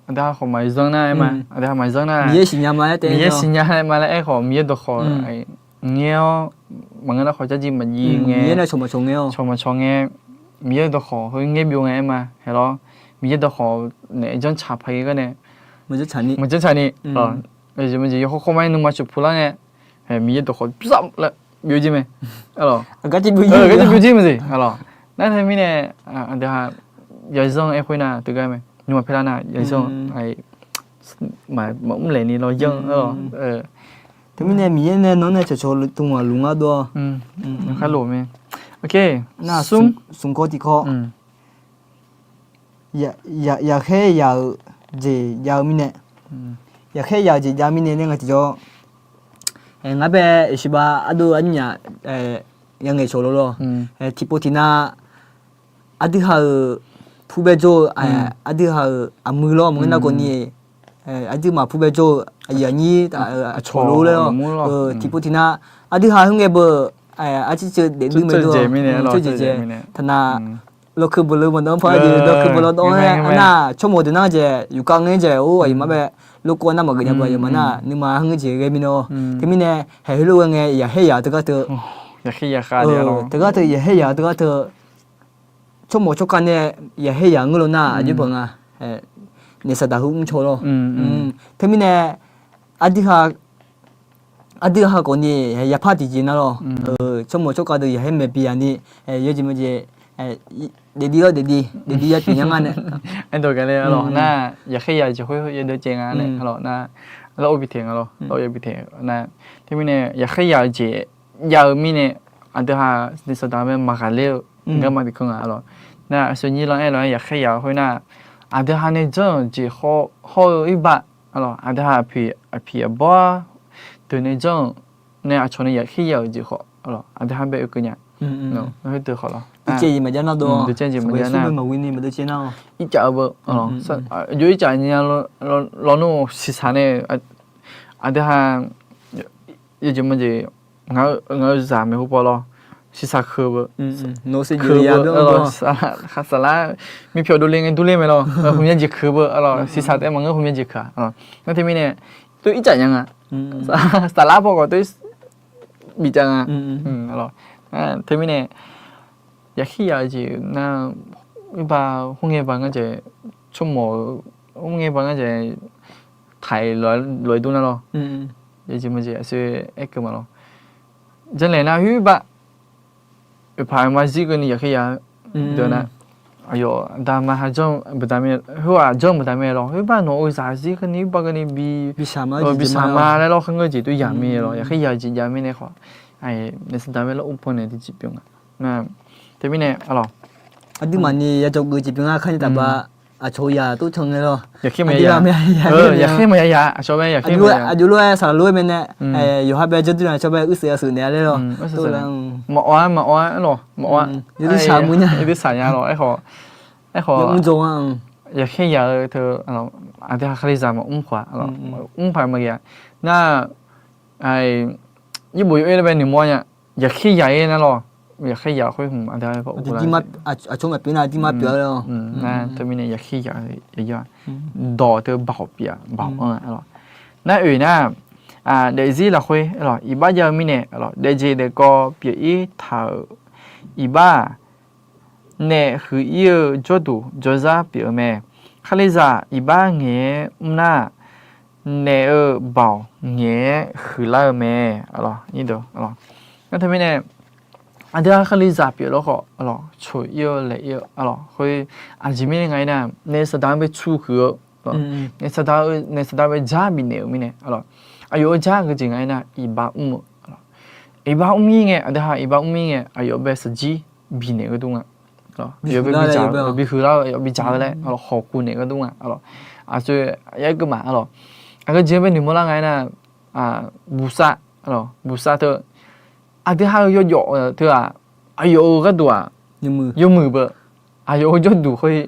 aqdui ha khawf maqzanr nar aer ma, aqdui ha maqzanr nar, Miqyaer siqnya ma laer taef, Miqyaer siqnya ma laer aer khawf, Miqyaer dawqkhawf ngaer-awr, maqngeur nar khawf jarjir maqjir ngae, cawq maqcawq ngae, Miqyaer dawqkhawf heu ngaer byov ngae aer ma. Hae lawr, Miqyaer dawqkhawf naef janrtsaq paq-aer gar nae maqjanr tsaq ni, maqjeq yawkhawr khawr ma-aer nuima cuf pu lar ngae, Miqyaer dawqkhawf byov laer byov jir mae. Arlawq, byov jir mae jeq. Arlawq, nar teumirnae, aqdui ha yazanr aer khoer nar teugar mae, nuima paer lar nar yazanr maqmr laeq ni lawr yanr. Arlawq, teumirnae Miqyaer nae nawr nae cawqcawq tmq aqluf ngar dov-awr, khar lof mae. Smq kawv tiq kawv. Yaqkhaer yaq-euq jeq jav-eu mirnae, yaqkhaer yaq-euq jeq jav mirnae nae nga tiqjawr, ngar bae iqshiqbav ardov arnyaf yangaeq cawq lawr lawr. Tiqpov tiqnav aqdui ha-euq purbae jawr-eu, aqdui ha-euq aqmuiq lawr maqngeur nar khawf ni, aqduimaf purbae jawr-eu aqyuif aqnyir cawq lawr laer-awr, tiqpov tiqnav aqdui ha khoerngae beu, arcir ceuv daefdui mae dov-awr, cawqjeq jeq taqnav lawkeuv beuq leu maqdawv-anr par-aer jeq lawkeuv beuq lawdawv-aer nar, tsawrmawq deuq nar jeq yufkav ngaer jeq or aqyawfmaf bae lorkov nar maqgeuf nya beu aqyawfmaf nar nuima khoerngae jeq ghae mirnae-awr. Teumirnae haeq heulof ghae ngae yaqkhaer yaq-eu teugar teu, teugar teu yaqkhaer yaq-eu teugar teu tsawrmawq tsawrkhav nae yaqkhaer yaq ngeur lawr nar aqjox paq nga. Naef saqdaq heu mrcaw lawr. Teumirnae aqdui ha Aqdui ha khawf ni yaqpar tiqjeq nar lawr, tsawrmawq tsawrkhav deuq yaqhaer maeq pyeuf-a ni, yawjeq maqjeq, daefdir-awr daefdir daefdir ya pyeuf nya nga nae. Aqdui gaqle lawr nar, yaqkhaer yaq-eu jeq khoer yadeuv caev nga nae lawr nar, lar-eu bi taeq nga lawr, lar-eu ya bi taeq nar, teumirnae yaqkhaer yaq-eu jeq jav-eu mirnae, aqdui ha ni saqdaq mae maqghaqler-eu garma tiq kanr nga lawr. Nar aqsur nyir lan aer lawr-aer yaqkhaer yaq-eu khoer nar, aqdui ha nae janr-euq jeq hawr-eu irbaq, aqdui ha aqpiq aqbawr deuq nae janr-euq nae aqcawq nae yaqkhaer yaq-euq jeq khawf, aqdui ha bae oekeuv nya. Ircaf-eu beu, aqjox ircaf nya lawnmr siqsaq nae, aqdui ha yawjeq maqjeq, ngaq-eu zaq maeqhu paw lawr, siqsaq keuq beu, saqlar, mirpyawq dovle ngae durler mae lawr, hmqmya jeq keuq beu lawr, siqsaq taef maqngeur hmqmya jeq keuq-a. Nar teumirnae, tov ircaf nya nga. Saqlar paw khawf tov bifcav nga. Teumirnae, yaqkhaer yaq-eu jeq nar, irbaq khoerngae baq ngar jaeq, tsawrmawq khoerngae baq ngar jaeq, taiq lof-aer dur nar lawr. Yawjeq maqjeq aqsur aerkeuv ma lawr. Janrlaeq nar khoer irbaq oeqpaq maqzir keuvni yaqkhaer yaq-eu deuq nar, aqyawf dama ha janr baqda mir, khoerghaq janr baqda mir lawr, khoer irbaq nawq-euq zaqzir keuvni irbaq keuvni bi, bishaq ma laer lawr, kharngeur jeq tov yaq mir lawr, yaqkhaer yaq-eu jeq jav mirnae khawf, nae saqdaq mae lawr, ur paw nae tiqjeq pyeuf nga. Teumirnae, aqduimaf ni ya dzawgeuf jeq pyeuf nga kar ni taqbaq, aqcawq-eu yaq tov can ngae lawr. Yaqkhaer maqya ya, aqcawq bae yaqkhaer maqya ya, aqjox lof-aer saqlaq lof-aer mae nae, yawqha bae janrdui na aqcawq bae uirseuq yasheuq naeq-a laer lawr. Maqawq-a, maqawq-a lawr, maqawq-a. Yawdui saq nya lawr, aerkhawf, aerkhawf, yaqkhaer yaq-eu teu, aqdui ha Kalizaq maqmr khawf-a, maqmr paq maqghae-a. Nar, yaerbof yaw-ir laer bae noeqmawr nya, yaqkhaer yaq-ir nar lawr, yaqkhaer yaq khoer hmq aqdui ha aqcawq maqpyeuf nar dirmar pyeuf-a laer lawr. Nar teumirnae yaqkhaer yaq-eu yaq-a, dawq teu baoq pyeuf-a, baoq-anr-a lawr. Nar oeq nar, daefzir lafkhoer lawr, iqbax jav-eu mirnae lawr, daefjeq daefkawv pyeuf-ir taq-euq iqbax-aq, naef huiq-ir-eu jawrduq jawrzar pyeuf-eu mae. Kalizaq iqbax ngaeq-aer mr nar, naef-euq baoq ngaeq-aer huiqlar-eu mae. Nar teumirnae, aqdui ha Kalizaq pyeuf lawr khawf, coq-ir-eu laeq-ir-eu lawr khoer, aqjeq mirnae nga-ir nar, naef saqdaq-anr bae cu huiq-eu, naef saqdaq-eu, naef saqdaq bae jar bifnaeq-euq mirnae, aqyawf-eu jar-eu jeq nga-ir nar, iqbax mr-eu, iqbax mr-ir ngae, aqdui ha iqbax mr-ir ngae, aqyawf bae shaqjir bifnaeq gharduq nga. Aqyawf bae bidzaq-eu, bihuiq lar-eu, aqyawf bidzaq-eu laer hawq kuvnaeq gharduq nga. Aqsur yaer geuv ma lawr. Aqgeu jeq-anr bae noeqmawr lar nga-ir nar, buqsav, buqsav teu, aqdui ha-eu yawjawf teu-aq, aqyawf-euq gharduq-aq, yawmuiq beu, aqyawf-euq jawrduq khoer,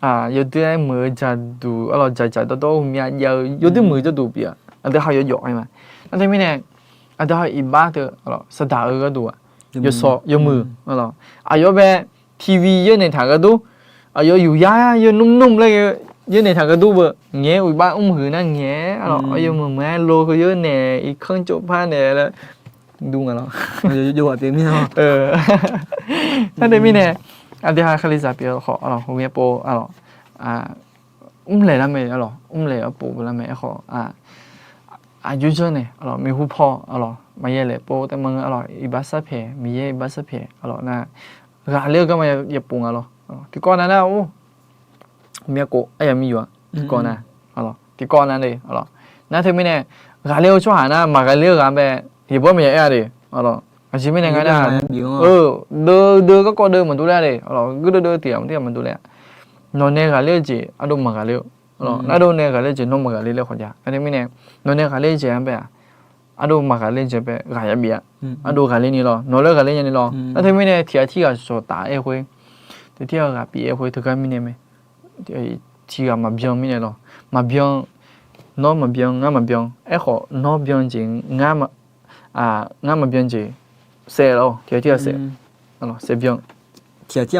yawdui-aer muiq-eu jaqduq lawr, dzaqdzaq dawrdawr ghawqmya jav-eu yawdui muiq-eu jawrduq pyeuf-a, aqdui ha yawjawf-aer ma. Nar teumirnae, aqdui ha iqbax teu saqdaq-eu gharduq-aq, yawsaw yawmuiq lawr, aqyawf bae TV yawnaeq taq gharduq, aqyawf yuqyar yawnmr nmr laer yawnaeq taq gharduq beu, ngaeq-aer iqbax mr huiq nar ngaeq-aer lawr, yawmuiq muiq-aer lo heu yawnaeq irkanr cawv par naeq laer dur nga lawr. Nar teumirnae, aqdui ha Kalizaq pyeuf-eu khawf, ghawqmya pov lawr, mrlaeq lar mae lawr, mrlaeq-awr pov lar mae. Aerkhawf, aqjox janr nae lawr, maeqhu paw lawr, maqya laeq pov taef ma lawr, iqbax sarpaeq, Miqyaer iqbax sarpaeq lawr nar, ghaqler-eu garma yapov nga lawr. Tiqkawv nav nar-or, myavkhof aryamq miqyoq-a, tiqkawv nav, tiqkawv nav le lawr. Nar teumirnae, ghaqler-eu tsawrhaq nar maqghaqler-eu ghaq bae, yeqbawr maqya aer-a le lawr. Aqjeq mirnae nga nar, deuv deuv garkawv deuv maqdur ler-a le lawr, geur deuv deuv tiq ghaq maqdur ler-a. Nawq nae ghaqler-eu jeq ardov maqghaqler-eu lawr, ardov nae ghaqler-eu jeq nawr maqghaqler laer khawf jav. Nar teumirnae, nawq nae ghaqler-eu jeq-anr bae-aq, ardov maqghaqler-eu jeq bae ghaq ya bif-a. Ardov ghaqler ni lawr, nawq laer ghaqler nya ni lawr. Nar teumirnae tiq ghaq tirghaq cawqcawq taf-aer khoer, tiq tirghaq ghaq pyeuf-aer khoer teugar mirnae mae. Tiq ghaq maqbyan mirnae lawr, maqbyan, nawr maqbyan ngar maqbyan, aerkhawf nawr byan jeq ngar maqbyan jeq saev lawr, tiq ghaq tirghaq saev, saev byan.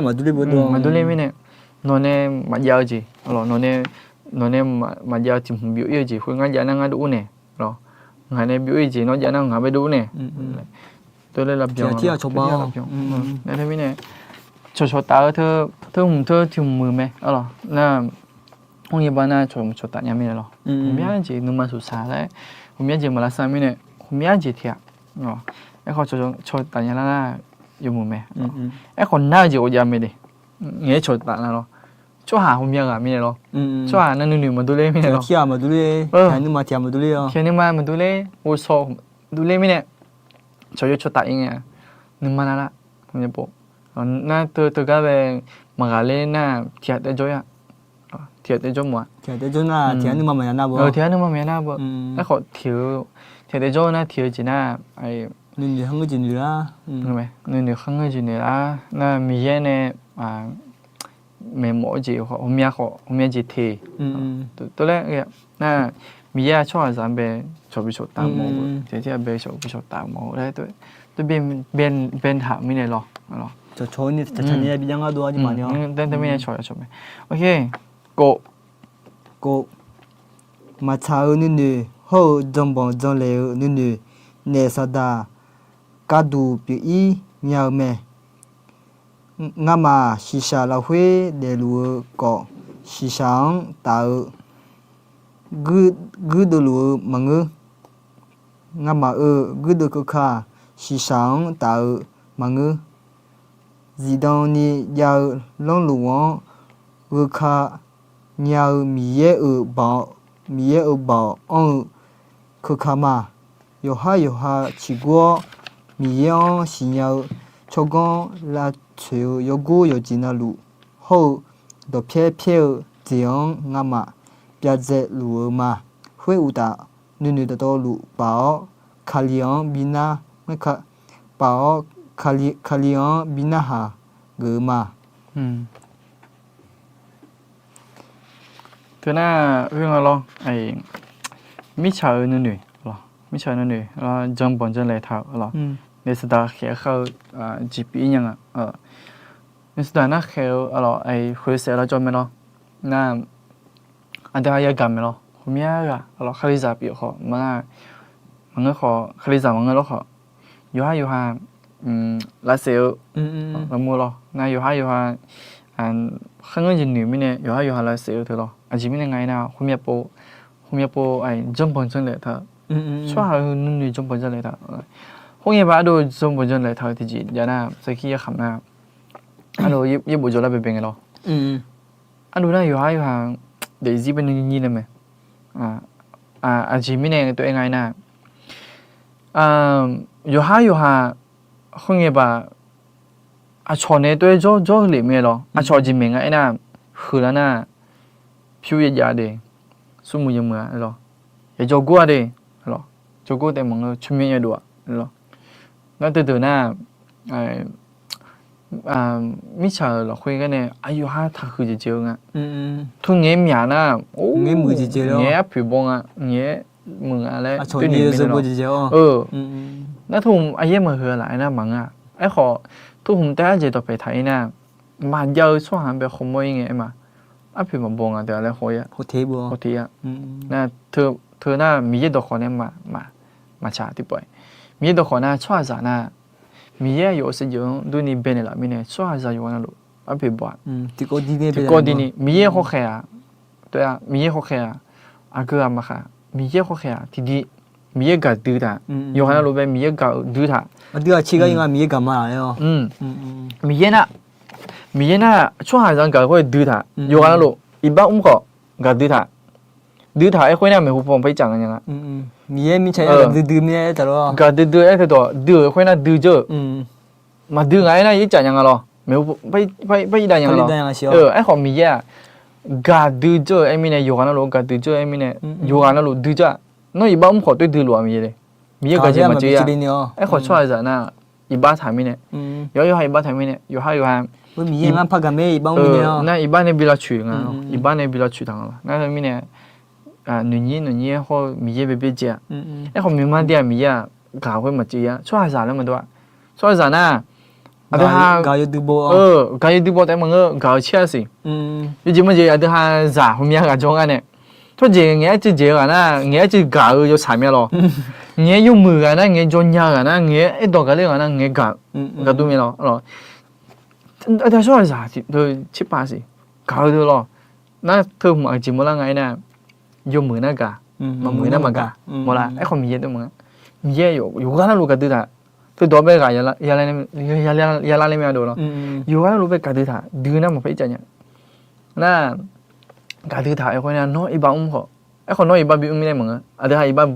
Maqdur ler mirnae, nawq nae maqjav-eu jeq, nawq nae maqjav-eu tiq hmq byov-ir-eu jeq khoer ngar jav nar ngar dov ur nae lawr, ngaq nae byov-ir jeq nawr jav nar ngaq bae dov ur nae. Teuler lavbyan, lavbyan. Nar teumirnae, cawqcawq taf-eu teu hmq teu tiq hmq muiq mae lawr. Nar, khoerngae bar nar cawqcawq taf nya mirnae lawr, ghawqmya jeq nuima suqsaq laer, ghawqmya jeq maq lavsav mirnae, myav jeq teq-aq. Aerkhawf cawqtaf nya lar nar yawmuiq mae. Aerkhawf nar-eu jeq ghawqjav mae de. Ngaeq-aer cawqtaf nar lawr. Tsawrhaq ghawqmya ghaq mirnae lawr. Tsawrhaq nar nuinoeq maqdur ler mirnae lawr. Tiq ghaq nuima maqdur ler, ghovshaw durler mirnae, cawqyaw cawqtaf-ir ngae, nuima nar lar. Nar teu teugar bae maqghaq ler nar tiq ghaq taef jawr-ir-a. Tiq ghaq taef jawr mawf-a. Tiq ghaq nuima maqya nar beu. Aerkhawf tiq ghaq taef jawr nar tiq ghaq-eu jeq nar, nuinoeq khanr ngeur jeq noeq lar. Nuinoeq khanr ngeur jeq noeq lar nar Miqyaer nae maeqmawf-eu jeq khawf ghawqmya khawf ghawqmya jeq teq. Tov laer nar Miqyaer-aq tsawrhaqzaq-anr bae cawq bi cawqtaf mawf-eu, tiq ghaq bae cawq bi cawqtaf mawf-eu laer tov bae taq-euq mirnae lawr. Cawqcawq-eu ni taqtaq nya bi jav ngar dov-a jeq maqni-awr. Mirnae cawq cawq mae. Kov, kov, maqtsaq-eu nuinoeq hawr-eu janbanq janlaeq-eu nuinoeq naef Saqdaq gharduq pyeuf-ir nya-eu mae. Ngamaf shiqshaq lafkhoer daefluf-eu khawf, shiqshaq-anr taf-eu guirdeuv luf-eu maqngeur. Ngamaf-euq guirdeuv keuka shiqshaq-anr taf-eu maqngeur. Zifdan ni jav-eu lanrluf-anr gheu ka nya-eu Miqyaer-euq baoq, Miqyaer-euq baoq anr-eu keuka ma. Yawqhar yawqha ciqgur-awr, Miqyaer-anr siqnya-eu tsawrganr lavtsoeq-eu yawgor yawqjeq navluf hawr-eu dawqpyaer pyaer-eu jeq-anr ngamaf byavdzae luf-eu ma. Khoeruqtaf, nuinoeq dawqtawvluf paf-awr, Kali-anr bi nar, paf-awr, Kali-anr bi narhaq geuf-eu ma. Teunar khoer nga lawr, mirtsaq-euq nuinoeq, mirtsaq-euq nuinoeq, janbanq janlaeq taq-eu lawr, naef Saqdaq khaeq-eu khar-eu jeq pyeuf-ir nya nga. Naef Saqdaq nar khaeq-eu lawr, khoeq saef lawr jawr mae lawr. Nar aqdui-aq yagaq mae lawr, ghawqmya ghaq lawr, Kalizaq pyeuf khawf, maqngeur khawf, Kalizaq maqngeur lawr khawf, yawqhar yawqha lavsaef-eu lawrmur lawr, nar yawqhar yawqha kharngeur jeq noeq mirnae yawqhar yawqha lavsaef-eu teu lawr. Aqjeq mirnae nga aernar, ghawqmya pov, ghawqmya pov janbanq janlaeq taq-eu, tsawrhaq-euq nuinoeq janbanq janlaeq taq-eu, khoerngae baq ardov janbanq janlaeq taq-eu tiqjeq jav nar, sarkir yarkhaq nar, ardov yaerbof jawrlar baebae ngae lawr. Ardov nar yawqhar yawqha daefzir bae nuinyir nae mae. Aqjeq mirnae tov-aer nga aernar, yawqhar yawqha khoerngae baq aqcawq nae tov-aer jawr jawr-eu lef mae lawr. Aqcawq jeq maeq nga aernar, heular nar, pyur yajav de, smrmuiq yameuq-a lawr, yajawr gor-a de, lawr, jawrgor taef maqngeur, tsawrmyanr yadov-a lawr. Nar teudeuq nar, mirtsaq-euq lafkhoer gar nae aqyawf har taqhuiq jeq jeq-eu nga. Teu ngaeq-aer myaq nar, ngaeq-aer arpoeq baw nga, ngaeq-aer muiq nga laer, nar teu hmq aqyaer maqhuiq-a laf aernar maqngeur-a. Aerkhawf, teu hmq taef-aer jeq dawqpaeq taq-ir nar, maqjav-eu tsawrhaq-anr bae khawmawr-ir ngae aer ma. Arpoeq maqbaw nga teu-a laer khawf-ir-a. Nar teu nar Miqyaer dawqkhawq nae maqtsaq tiqpawf-aer, Miqyaer dawqkhawq nar tsawrhaqzaq nar, Miqyaer aqyawf-euq saevdzeuf-anr durni baenaeq laf mirnae tsawrhaqzaq yawqghaq navluf arpoeq baw-a. Tiqkawv dirni, Miqyaer hawkhaeq-aq, tov-aer Miqyaer hawkhaeq-aq, aqgeu ghaq maqkhaq, Miqyaer hawkhaeq-aq tiqdi, Miqyaer gaqdui taq, yawqghaq navluf bae Miqyaer gaq-eu dui taq. Aqdui aqtser gar ir nga Miqyaer gaq ma-aq laer-awr. Miqyaer nar, Miqyaer nar tsawrhaqzaq gaq-eu khoer dui taq, yawqghaq navluf iqbax mr khawf gaqdui taq. Dui taq-aer khoer nar maeqhu paw maqpar ir caf nga nya nga. Miqyaer mirtsaq-aer gaqdui dui mirnae aer taq lawr. Gaqdui dui-aer teu dawq dui-euq khoer nar dui dzeur-euq. Maqdui ngaq aernar ir caf nya nga lawr. Maeqhu paw par ir dav nya nga lawr. Aerkhawf Miqyaer-aq gaqdui dzeur-eu aer mirnae, yawqghaq navluf gaqdui dzeur-eu aer mirnae, yawqghaq navluf dui dzeur-aq. Nawr iqbax mr khawf toer dui luf-aq Miqyaer le. Miqyaer gaqdui maqdui-a. Aerkhawf tsawrhaqzaq nar iqbax taq mirnae, yawqhar yawqha iqbax taq mirnae, yawqhar yawqha nar iqbax nae bi lavcoeq nga. Iqbax nae bi lavcoeq taq nga lawr. Nar mirnae noeqnyir noeqnyir hawr-eu Miqyaer bae byaerdzae-a. Aerkhawf miqma dui-aq Miqyaer-aq gaq khoer maqtsuif-a. Tsawrhaqzaq laer maqdov-a. Tsawrhaqzaq nar aqdui ha gaq yawdui baw taef maqngeur, gaq-eu caer-a siq. Yawjeq maqjeq aqdui ha zaq ghawqmya ghaq jawr ngar nae, tsawrjeq ngaeq-aer cuiv jeq-eu ghaq nar ngaeq-aer cuiv gaq-eu yawtsaq mya lawr. Ngaeq-aer yawmuiq ghaq nar, ngaeq-aer jawrnya ghaq nar, ngaeq-aer aerdawq gaq ler ghaq nar ngaeq-aer gaq, gaqdui mya lawr. Aqdui ha tsawrhaqzaq tserpav siq, gaq-eu dui lawr. Nar teu hmq aqjeq mawrlar nga aernar, yawmuiq nar gaq, maqmuiq nar maqgaq mawrlar. Aerkhawf Miqyaer dov maqnga. Miqyaer yawqghaq navluf gaqdui taq, teudawq bae ghaq yalar laer mae ardov lawr. Yawqghaq navluf bae gaqdui taq dui nar maqpar ir caf nya. Nar, gaqdui taq-euq khoer nar nawr iqbax mr khawf, aerkhawf nawr iqbax bimr ir laer maqngeur, aqdui ha iqbax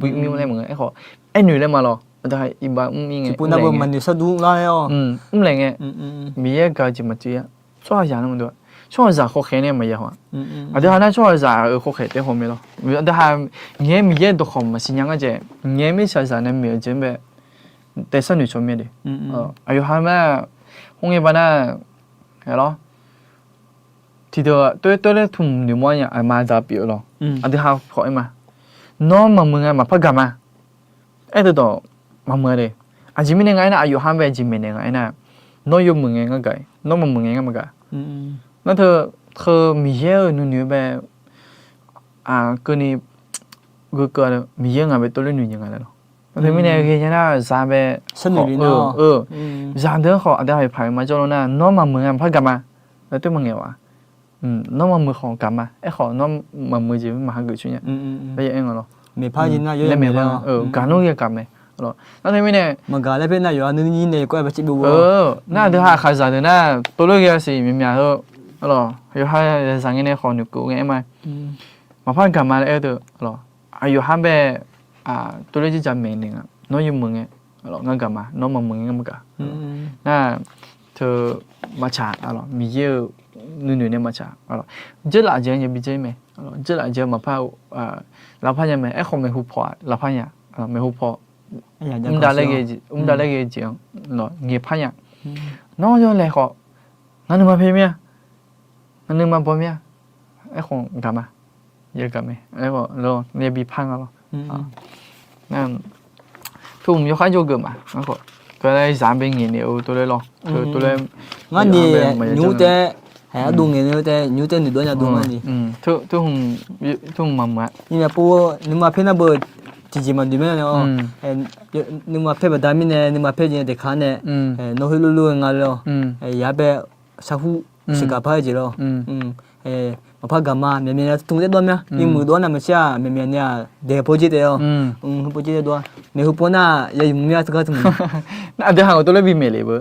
bimr ir laer maqngeur, aerkhawf aernoeq laer ma lawr, aqdui ha iqbax mr ir ngae, mr laeq ngae, mr laeq ngae, Miqyaer gaq-eu jeq maqtsoeq-a. Tsawrhaqzaq nar maqdov-a, tsawrhaqzaq khawkhaeq nae maqya haw-a. Aqdui ha nar tsawrhaqzaq-euq khawkhaeq taef haw mae lawr. Aqdui ha ngaeq-aer Miqyaer dawqkawq maqsiq nya ngar jae, ngaeq-aer mirtsaqzaq nae maeq-eu jeq-anr bae taef sharnoeq cawq mir de. Aqyawf ha nar, khoerngae baq nar, lawr, tiqdeuq toer toer laer tmq noeqmawr nya aqma dzaq pyeuf-eu lawr. Aqdui ha pawq-aer ma. Nawr maqmuiq nga maqpar gaq ma. Aer deuq dawq maqmuiq-a de. Aqjeq mirnae nga aernar, aqyawf ha bae jeq maeqnaeq nga aernar, nawr yawmuiq ngae ngar gaq-ir, nawr maqmuiq ngae ngar maqgaq. Nar teu, teu Miqyaer-euq nuinoeq-eu bae, keuvni, geu keuv-a, Miqyaer ngaq bae tov ler noeq nyae nga laer lawr. Nar teu mirnae ghae nya nar zaq bae, zaqdeuq-anr khawf aqdui ha paq-aer maqjawr lawr nar, nawr maqmuiq nga maqpar gaq ma. Laer toer maqngaeq-a. Nawr maqmuiq khawf gaq ma. Aerkhawf nawr maqmuiq jeq maqha geuf coer nya. Aer nga lawr. Maeqpar jeq nar yawr maeq lar, gaq nawr ghae gaq mae. Nar teu mirnae, maqgaq laer paer nar yawqha nuini nae kawv-aer ba caev byov-a. Nar aqdui ha aqkhaqzaq deuq nar tov ler ghae-a siq myaqmyaq heu, lawr, yawqha zaqzaq ngae nae khawf noeqkeuv ngae aer ma. Maqpar gaq ma laer aer-eu deuq, lawr, aqyawf ha bae tov ler jirjaq maeqnaeq nga. Nawr yawmuiq ngae, ngar gaq ma. Nawr maqmuiq ngae ngar maqgaq. Nar teu maqtsaq, Miqyaer-euq nuinoeq nae maqtsaq. Dzeurlaf jeq-anr yabi dzer mae. Dzeurlaf jeq maqpar, lavpar nya mae. Aerkhawf maeqhu paw-aq lavpar nya. Maeqhu paw mr dav laer ghae jeq-anr ngaeqpar nya. Nawr yawlaeq khawf, ngaq nuima pae mir-a, ngaq nuima baw mir-a. Aerkhawf gaq ma. Yagaq mae. Aerkhawf lawr, yabi par nga lawr. Teu hmq yawkhav jawrgeuf ma. Teu laer zaq bae ngaeqnaeq-eu tov ler lawr. Teu tov ler, ngar ni nymr tae, ardov ngaeq ni tae nymr tae noeqdov nya dov ngar ni. Teu hmq maqmuiq-a. Iqnav pov nuima paer nar beu tiqjeq maqnoeq mae-a. Nuima paer baqda mirnae nuima paer jeq daeqkaq nae, nawr khoerlof lof-aer nga lawr. Yaq bae sarhur siqgaq par-aer jeq lawr. Maqpar gaq ma. Myaqmyaq nae tmq taer dawr mir-a. Iqmuiq dov-anr navmaqtser-aq myaqmyaq nae-aq daeq pawdzer taef-awr, pawdzer taef dawr-a. Maeqhu paw nar ya yamq mir-a teugar tmq. Nar aqdui ha-euq tov ler bi maeq lef beu.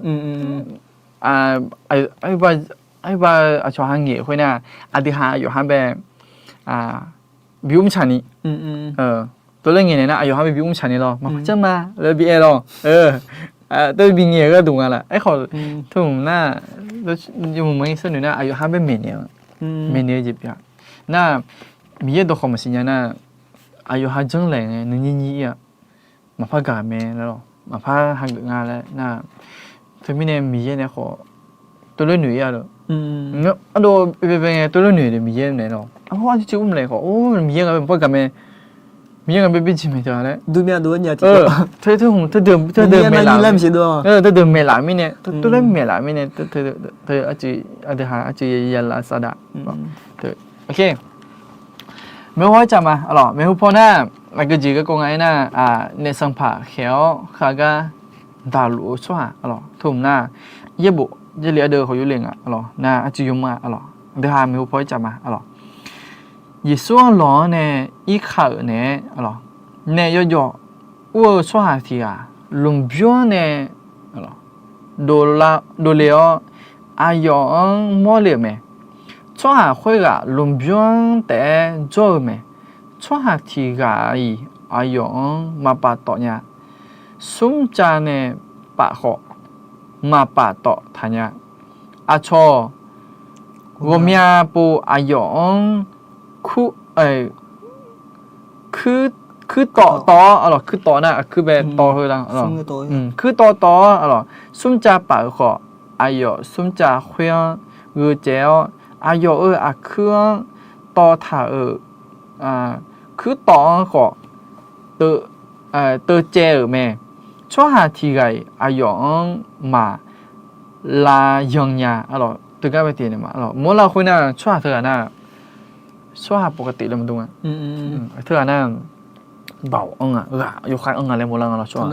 Aqyawf ha ngaeq khoer nar, aqdui ha yawqha bae bi mr tsaq ni. Tov ler ngaeqnaeq nar aqyawf ha bae bi mr tsaq ni lawr. Maqpar janr ma laer bi aer lawr. Tov bi ngaeq-eu gharduq nga laf. Aerkhawf teu hmq nar, yawmuiq maqngeur sharnoeq nar aqyawf ha bae maeqnaeq-eu, maeqnaeq-eu jeq pyeuf-a. Nar Miqyaer dawqkawq maqsiq nya nar, aqyawf ha janrlaeq ngae nuinyir nyir ir-a. Maqpar gaq mae laer lawr, maqpar hageuf nga laer nar, teumirnae Miqyaer nae khawf tov ler noeq ir-a lawr. Ardov baebae ngae tov ler noeq de Miqyaer naeq lawr. Arhawr arcuiv cuiv mr laeq khawf, or, Miqyaer ngaq bae maqpar gaq mae. Miqyaer ngaq bae bijeq maeq taq laer. Teu hmq teudeuq maeqlaf, teudeuq maeqlaf mirnae, tov ler maeqlaf mirnae, teu arcuiv, aqdui ha arcuiv ya laf saqdaq. Maeqhu paw-aer caf ma, lawr, maeqhu paw nar, aqgeu jeq garkawv nga aernar, naef sanqpaq khaeq-awr khavgar daqluf-eu tsawrhaq, lawr, teu hmq nar, yaerbof jarlif ardeuv khawf yurle nga, lawr, nar arcuiv yawmr-a, lawr, aqdui ha maeqhu paw-aer caf ma, lawr. Yeqsur-anr lawq-anr nae irka-euq naeq-aer, lawr, naef yawjawf ur-eu tsawrhaq tiq ghaq lmqbymr-anr nae dovle-awr, aqyawf-anr mawrle-euq mae. Tsawrhaq khoerghaq lmqbymr-anr taef-aer jawr-eu mae. Tsawrhaq tiq ghaq-iq aqyawf-anr maqpaftawf nya. Smrcav nae paf khawf, maqpaftawf taq nya. Aqcawq ghawqmya pov aqyawf-anr kuir, kuirtawv tawv-awr, kuirtawv nar aqkuir bae tawv heu la, kuirtawv tawv-awr, smrcav paf-euq khawf, aqyawf smrcav khoer-anr gheu caev-awr, aqyawf-euq aqkuir-anr tawv taq-euq kuirtawv-anr khawf teucaev-euq mae. Tsawrhaq tiq ghaq-iq aqyawf-anr maq lav yannya, teugar bae tiqnaeq ma. Mawrlar khoer nar tsawrhaq teughaq nar, tsawrhaq pawqkaq tif laer maqdov nga. Teughaq nar, baoq anr nga, ghaq yawkhav anr nga laer mawrlar nga lawr tsawrhaq.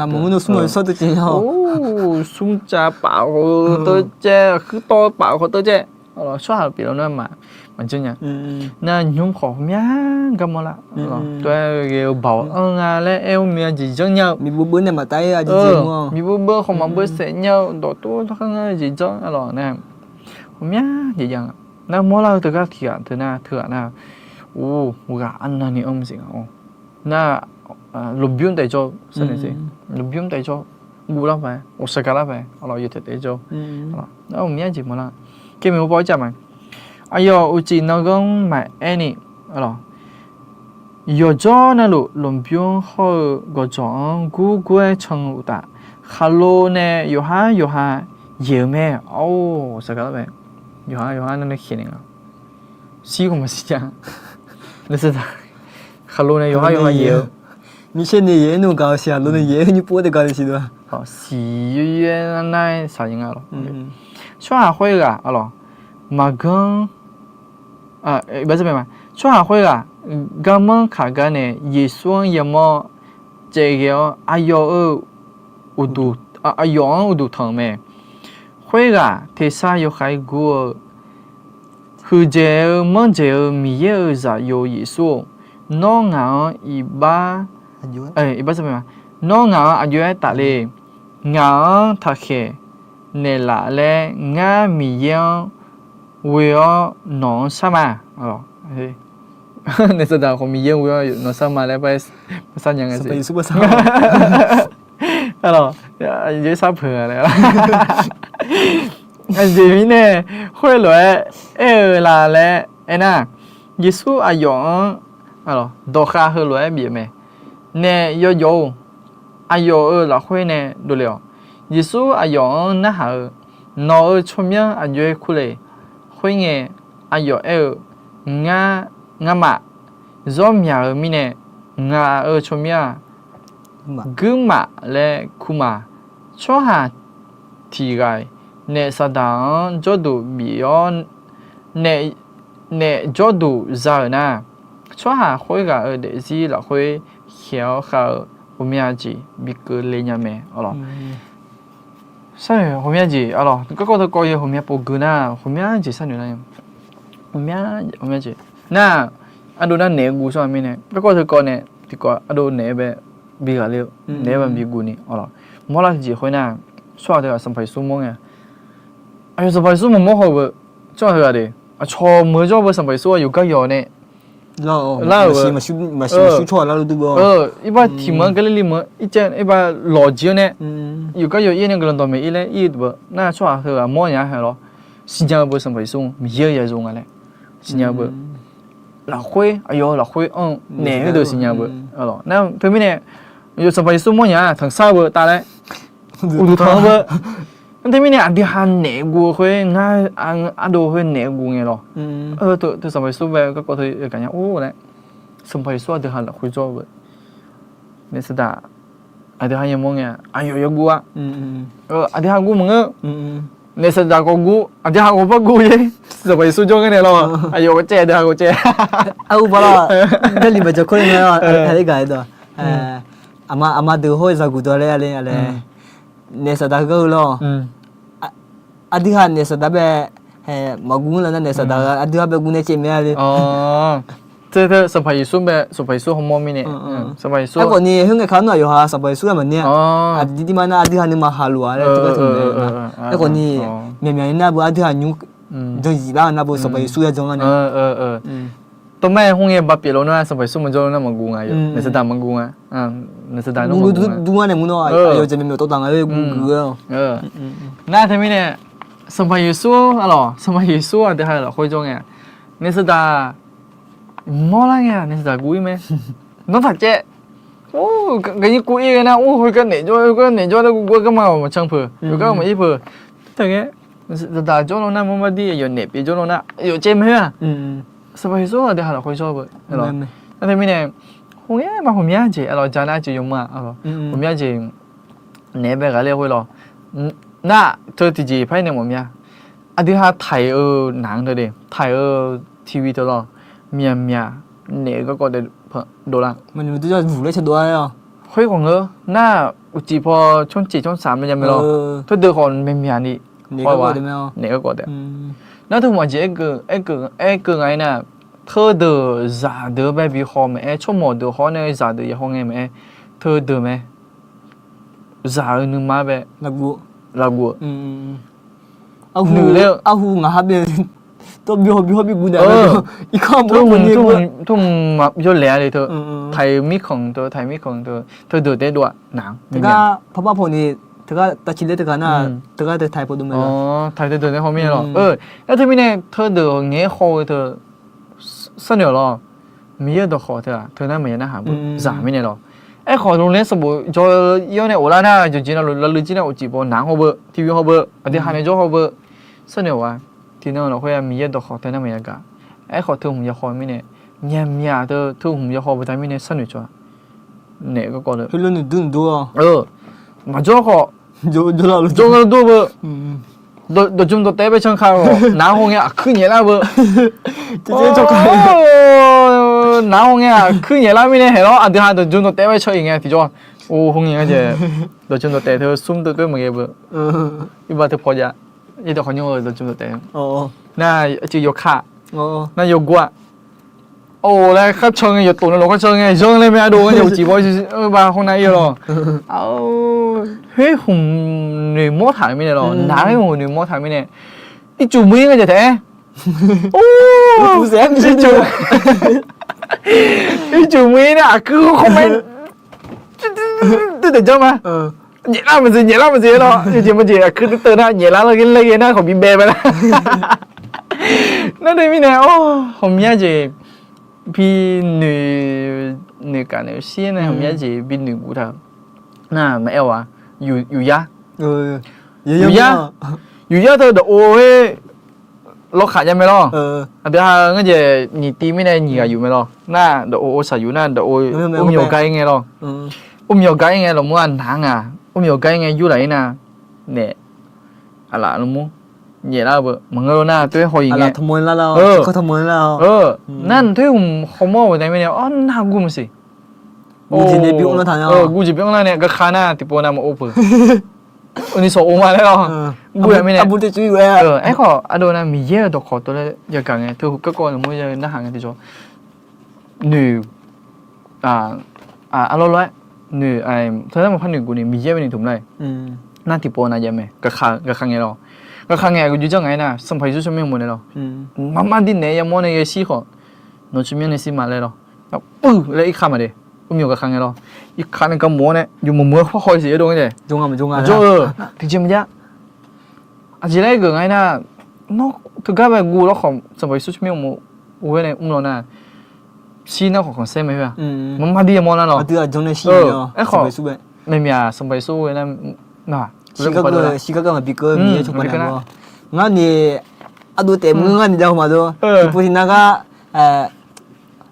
Smrcav paf-eu teucaev, kuirtawv paf-eu khawf teucaev. Tsawrhaq pyeuf lar nar maq maqjanr nya. Nar nymr khawf ghawqmya gar mawrlar. Tov-aer ghae-eu baoq anr nga laer aer-eu mya jeq janr nya-eu, miqbeuv beuv khawf maqbeuv saef nya-eu dawqtawv tawr khar nga jeq janr-a lawq nae, ghawqmya jeq jav nga. Nar mawrlar-eu teugar tiq ghaq teu nar teughaq nar, or, ghaq arnavni anr maqsiq nga-or. Nar, lmqbymr taef jawr-eu, lmqbymr taef jawr, guvlar paq-aer, ghawqshaq gaqlar paq-aer, aqlawq yawtaeq taef jawr-eu, nar ghawqmya jeq mawrlar. Kae maeqhu paw-aer caf ma. Aqyawf uqcif nanghanr maqaer ni, aqlawq yawqjawr navluf lmqbymr hawr-eu gawqjawq-anr gurgur-aer can-eu uqtaf, khaqlo nae yawqhar yawqha yaeq-eu mae. Or, ghawqshaq gaqlar paq-aer, yawqhar yawqha nar nae khaeq naeq nga. Shir khawf maqshir nya. Khaqlo nae yawqhar yawqha yaeq-eu, micaer nae yaeq-aer nmr gaq-eu siq, aqlo nae yaeq-aer nymr pov-aer taef gaq-eu siq dov-a. Siq yoer yoer nar nar-aer shaqyaer nga lawq. Tsawrhaq khoerghaq, aqlawq, maqganr, tsawrhaq khoerghaq garmanr kaq gar nae Yeqsur-anr yamawr caev ghae-awr aqyawf-euq uqduq, aqyawf-anr uqduq tanq-euq mae. Khoerghaq tersar yawkhav-aer gur-eu, Huiqdzaeq-eu manrdzaeq-eu Miqyaer-euq zaqyo Yeqsur-or, nawr ngaq-anr iqbax, iqbax, nawr ngaq-anr aqjox-aer tafle. Ngaq-anr taqkhaeq naeqlaf laer ngar Miqyaer-anr ghoe-awr nawq-anr shar ma. Naef saqdaq khawf Miqyaer-anr ghoe-awr nawq shar ma laer ba, sar nya nga. Aqlawq, sar peuq-a laer. Aqjeq mirnae khoerlof-aer aer-eu la laer aernar, Yeqsur aqyawf-anr dawqkhav heulof-aer bif-eu mae. Naef yawjawf-or, aqyawf-euq lafkhoer nae dovle-awq. Yeqsur aqyawf-anr narhaq-eu, Nawq-euq tsawrmyanr aqjox-aer kur le. Khoerngae, aqyawf aer-eu, Ngar, ngamaf zawr myaq-eu mirnae, ngaq-euq tsawrmyanr-aq, guirmaf laer kur ma. Tsawrhaq tiq ghaq-iq naef saqdaq-anr jawrduq bif-awr, naef jawrduq za-euq nar, tsawrhaq khoerghaq-euq daefzir lafkhoer khaeq-awr khav-eu ghawqmya jeq bi keuvle nya mae. Sharnoeq ghawqmya jeq, aqlawq, garkawv teukawv yawhuiq ghawqmya pov geu nar, ghawqmya jeq sharnoeq lar-a. Ghawqmya jeq nar, ardov nar naeq-aer guv tsawrhaq mirnae, garkawv teukawv nae tiqkawv ardov naeq-aer bae bi ghaqler-eu, naeq-aer bae bi guv ni, aqlawq, mawrlar tiqjeq khoernar, tsawrhaq teughaq Sanqpaq Yeqsur mawr ngae, aqyawf Sanqpaq Yeqsur maqmawr haw-eu beu, tsawrhaq teughaq de, aqcawq meuq-eu jawr beu Sanqpaq Yeqsur aqyawf gar yawq nae lar-euq, irbar tiq meuq-anr Galirli meuq ircaev irbar lawq jir-anr nae, yawqgar yawq ir nae guiqlanq dawqmaeq ir laer ir-eu beu nar, tsawrhaq heughaq mawr nya hae lawr. Siqnya-eu beu Sanqpaq Yeqsur Miqyaer-eu yayaq nga laer siqnya-eu beu, lafkhoer, aqyawf-euq lafkhoer anr-eu naeq-aer deuq siqnya-eu beu, nar teumirnae, aqyawf Sanqpaq Yeqsur mawrnya tanqsar-eu beu taf laer uqduq tanq-eu beu. Nar teumirnae aqdui ha naeq guv-eu khoer ngar, ardov khoer naeq guv ngae lawr. Teu Sanqpaq Yeqsur bae garkawv teu yagaq nya-or laer, Sanqpaq Yeqsur aqdui ha lafkhoer jawr-eu beu, naef saqdaq aqdui ha yamawr ngae aqyawf yaguv-a. Aqdui ha guv maqngeur. Naef saqdaq khawf guv, aqdui ha khawf par guv-ir. Sanqpaq Yeqsur jawr ngae nae lawr, aqyawf khawf caev, aqdui ha khawf caev. Arhu ba lawr, Jarlif maqjawq kawr le ngae lawr, aqli gaq-aer dawq, aqma deuq hawr-eu zaqguq dawq laer-a le, naef saqdaq heugar heu lawr. Aqdui ha naef saqdaq bae maqguv-anr la nar, naef saqdaq aqdui ha bae guv nae caev mae-a le. Teu Sanqpaq Yeqsur bae, Sanqpaq Yeqsur hawmawr mirnae, Sanqpaq Yeqsur, aerkhawf ni khoerngae ka nar yawqha Sanqpaq Yeqsur-aq maqner-a. Aqdui dirma nar aqdui ha nuima haq lof-a laer teugar teu mae. Aerkhawf ni myaqmyaq-ir nar beu aqdui ha nymr janyiq lar nar beu Sanqpaq Yeqsur ya jan nga nae. Tawmaer khoerngae ba pyeuf lawr nar Sanqpaq Yeqsur maqjawr lawr nar maqguv nga, naef saqdaq maqguv nga. Naef saqdaq nar maqguv nga. Dur ngar nae mur nawr aqyawf jeq myaqmyaq tawv taq nga-aer guv gui-a. Nar teumirnae Sanqpaq Yeqsur, aqlawq, Sanqpaq Yeqsur aqdui ha lafkhoer jawr ngae, naef saqdaq mawrlar ngae naef saqdaq guv-ir mae. Nawr taq caev. Or, gaqnyir kuv-ir ghae nar, or, khoergar naef jawr, khoergar naef jawr laer guv gar garma-awq maqcan peuq, yawqgar maqir peuq. Teu ngae, saqdaq jawr lawr nar mawr mar dir aqyawf naef pyeuf jawr lawr nar aqyawf caev mae heu-aq. Sanqpaq Yeqsur aqdui ha lafkhoer jawr beu. Nar teumirnae, khoerngae ma ghawqmya jeq, aqlawq, ja nar aqjeq yawmuiq-aq, ghawqmya jeq naeq-aer bae ghaqler khoer lawr. Nar teu tiqjeq par-ir nae mawf mya. Aqdui ha taiq-eu naq-anr teu de, taiq-eu TV teu lawr, myaqmyaq naef-eu garkawv taef dovlar. Khoer khawf ngeur nar, uqcif paw tsawrcif tsawrshaq mae nya mae lawr. Teudeuq khawf myaqmyaq ni, naef garkawv taef. Nar teu maqjeq aer keuv, aer keuv, aer keuv nga-aer nar, teudeuq zaqdeuq-eu bae bi haw maeq-aer, tsawrmawq deuq haw nae zaqdeuq ya haw ngae maeq-aer, teudeuq mae. Zaq-eu nuima bae lafguv-eu. Nuiler-eu arhu ngaq ha bae tawr bi haw bi haw bi guv daef-a. Irkanr mawr teu hmq yawlaeq-a le teu. Taiq mirkhanq teu, taiq mirkhanq teu, teudeuq taef-aer dov-aq naq-anr. Teugar parbar pawni, teugar tavciq ler teugar nar, teugar teu taiq pawdov mae. Taiq teudeuq taef haw mirnae lawq. Nar teumirnae teudeuq ngaeq-aer haw-eu teu sharnoeq-awq lawr. Miqyaer-euq dawqkhawq teu-aq teu nar maqya narhaq beu zaq mirnae lawq. Aerkhawf, lawrlaer sanqbof jawr-eu ir-awr nae of lar nar, yawqjeq navluf lavluiv jir nae of cif baw naq-anr haw beu, tiq ghaq haw beu, aqdui ha nae jawr haw beu, sharnoeq-awq-a. Tiqnan lafkhoer-a Miqyaer-euq dawqkhawq teu nar maqya gaq. Aerkhawf, teu hmq ya haw mirnae, myaqmyaq teu teu hmq ya haw beuda mirnae sharnoeq tsawq-a. Naef garkawv deuq, maqjawr khawf, jawr dur beu. Dawqjmq dawqtaef bae can kaq-awq, naq-anr haw ngae aqkuir nyaef lar beu. Naq-anr haw ngae aqkuir nyaef lar mirnae haeq lawr, aqdui ha dawqjmq dawqtaef bae can-iq ngae tiqjawr. Or, haw ngae nga jeq, dawqjmq dawqtaef teu smr teu toer maqghae beu. Iqbax teu paw jav, ir dawqkhawq nymr-eu dawqjmq dawqtaef nar, arcuiv yawkaq, nar yawgor-a. Or laer kharcan ngae, yawqtof navluf kharcan ngae, zanr laer mae ardov-a jeq uqcif baw, ba haw nar ir-eu lawr. Khoer hmq noeqmawr taq-euq mirnae lawr, naq-aer hmq noeqmawr taq-euq mirnae, ircuf muir nga jeq taef-aer. Ircuf muir nar aqkuir khawr mae. Duqdaeq janr ma. Nyaeflar maqjeq, nyaeflar maqjeq lawr. Yawjeq maqjeq aqkuir duqteuv nar nyaeflar laer ghae nar khawf bi bae bae lar. Nar teumirnae, or, hawmya jeq bi noeq, noeqkaf naeq-eu shir nae hawmya jeq bi noeqguv taq-eu nar maqaer-awq-a. Yuqyar, yuqyar, yuqyar teu dawqov-aer lawrkhaq jav mae lawr. Aqdui ha ngar jeq nyiq tiv mirnae nyiq ghaq yuf mae lawr. Nar dawqov saq yuf nar dawqov, or myawq gar ir ngae lawr. Or myawq gar ir ngae lawr mur-a naq-anr nga. Or myawq gar ir ngae yurlaf ir nar, naef, aqlaf lawr mur nyaeflar-eu beu maqngeur nar toer haw-iq ngae. Nar toer hmq hawmawr-eu taef mirnae arnavgur maqsiq. Guvjeq bi anrlar nae gaka nar tiqpov nav maqov peuq. Ni sawq ov ma laer lawr. Gur-a mirnae. Aerkhawf ardov nar Miqyaer-euq dawqkhawq tov laer yagaq ngae teu garkawv lmur ya narhaq ngae tiqjawr noeq, arlawr lawr-aer noeq, teu nar maqpar noeqguv ni Miqyaer bae noeq tmq lar-aer. Nar tiqpov nav jav mae, gaka ngae lawr. Gaka ngae aqgeu jujanr ngaq-aer nar Sanqpaq Yeqsur tsawrmyanr mawf naeq lawr. Marmar dir naeq yamawr nae yashir khawf, nawq tsawrmyanr nae shir ma laer lawr. Puiv laer irkaq maqde. Or myawq gaka ngae lawr. Irkaq nae gaq mawf-awr nae yawmuiq muiq-aer hawr haw-iq siq yawdov ngae dae. Jawr nga maqjawr nga. Jawr-eu tiqjeq maqjav. Aqjeq laer geuq nga-aer nar, nawr teugar bae guv lawr khawf Sanqpaq Yeqsur tsawrmyanr mawf-eu ghae nae mr law nar, shir nar khawf khanqsaer mae khoer-a. Marmar dir yamawr nar lawr. Aerkhawf, maeqmyaq Sanqpaq Yeqsur ghae nar, shir gar gar maqbi keuv Miqyaer cawba nae-a. Ngar ni ardov taef mr ngar ni jav-eu maqdov. Tiqpov tiqnav gar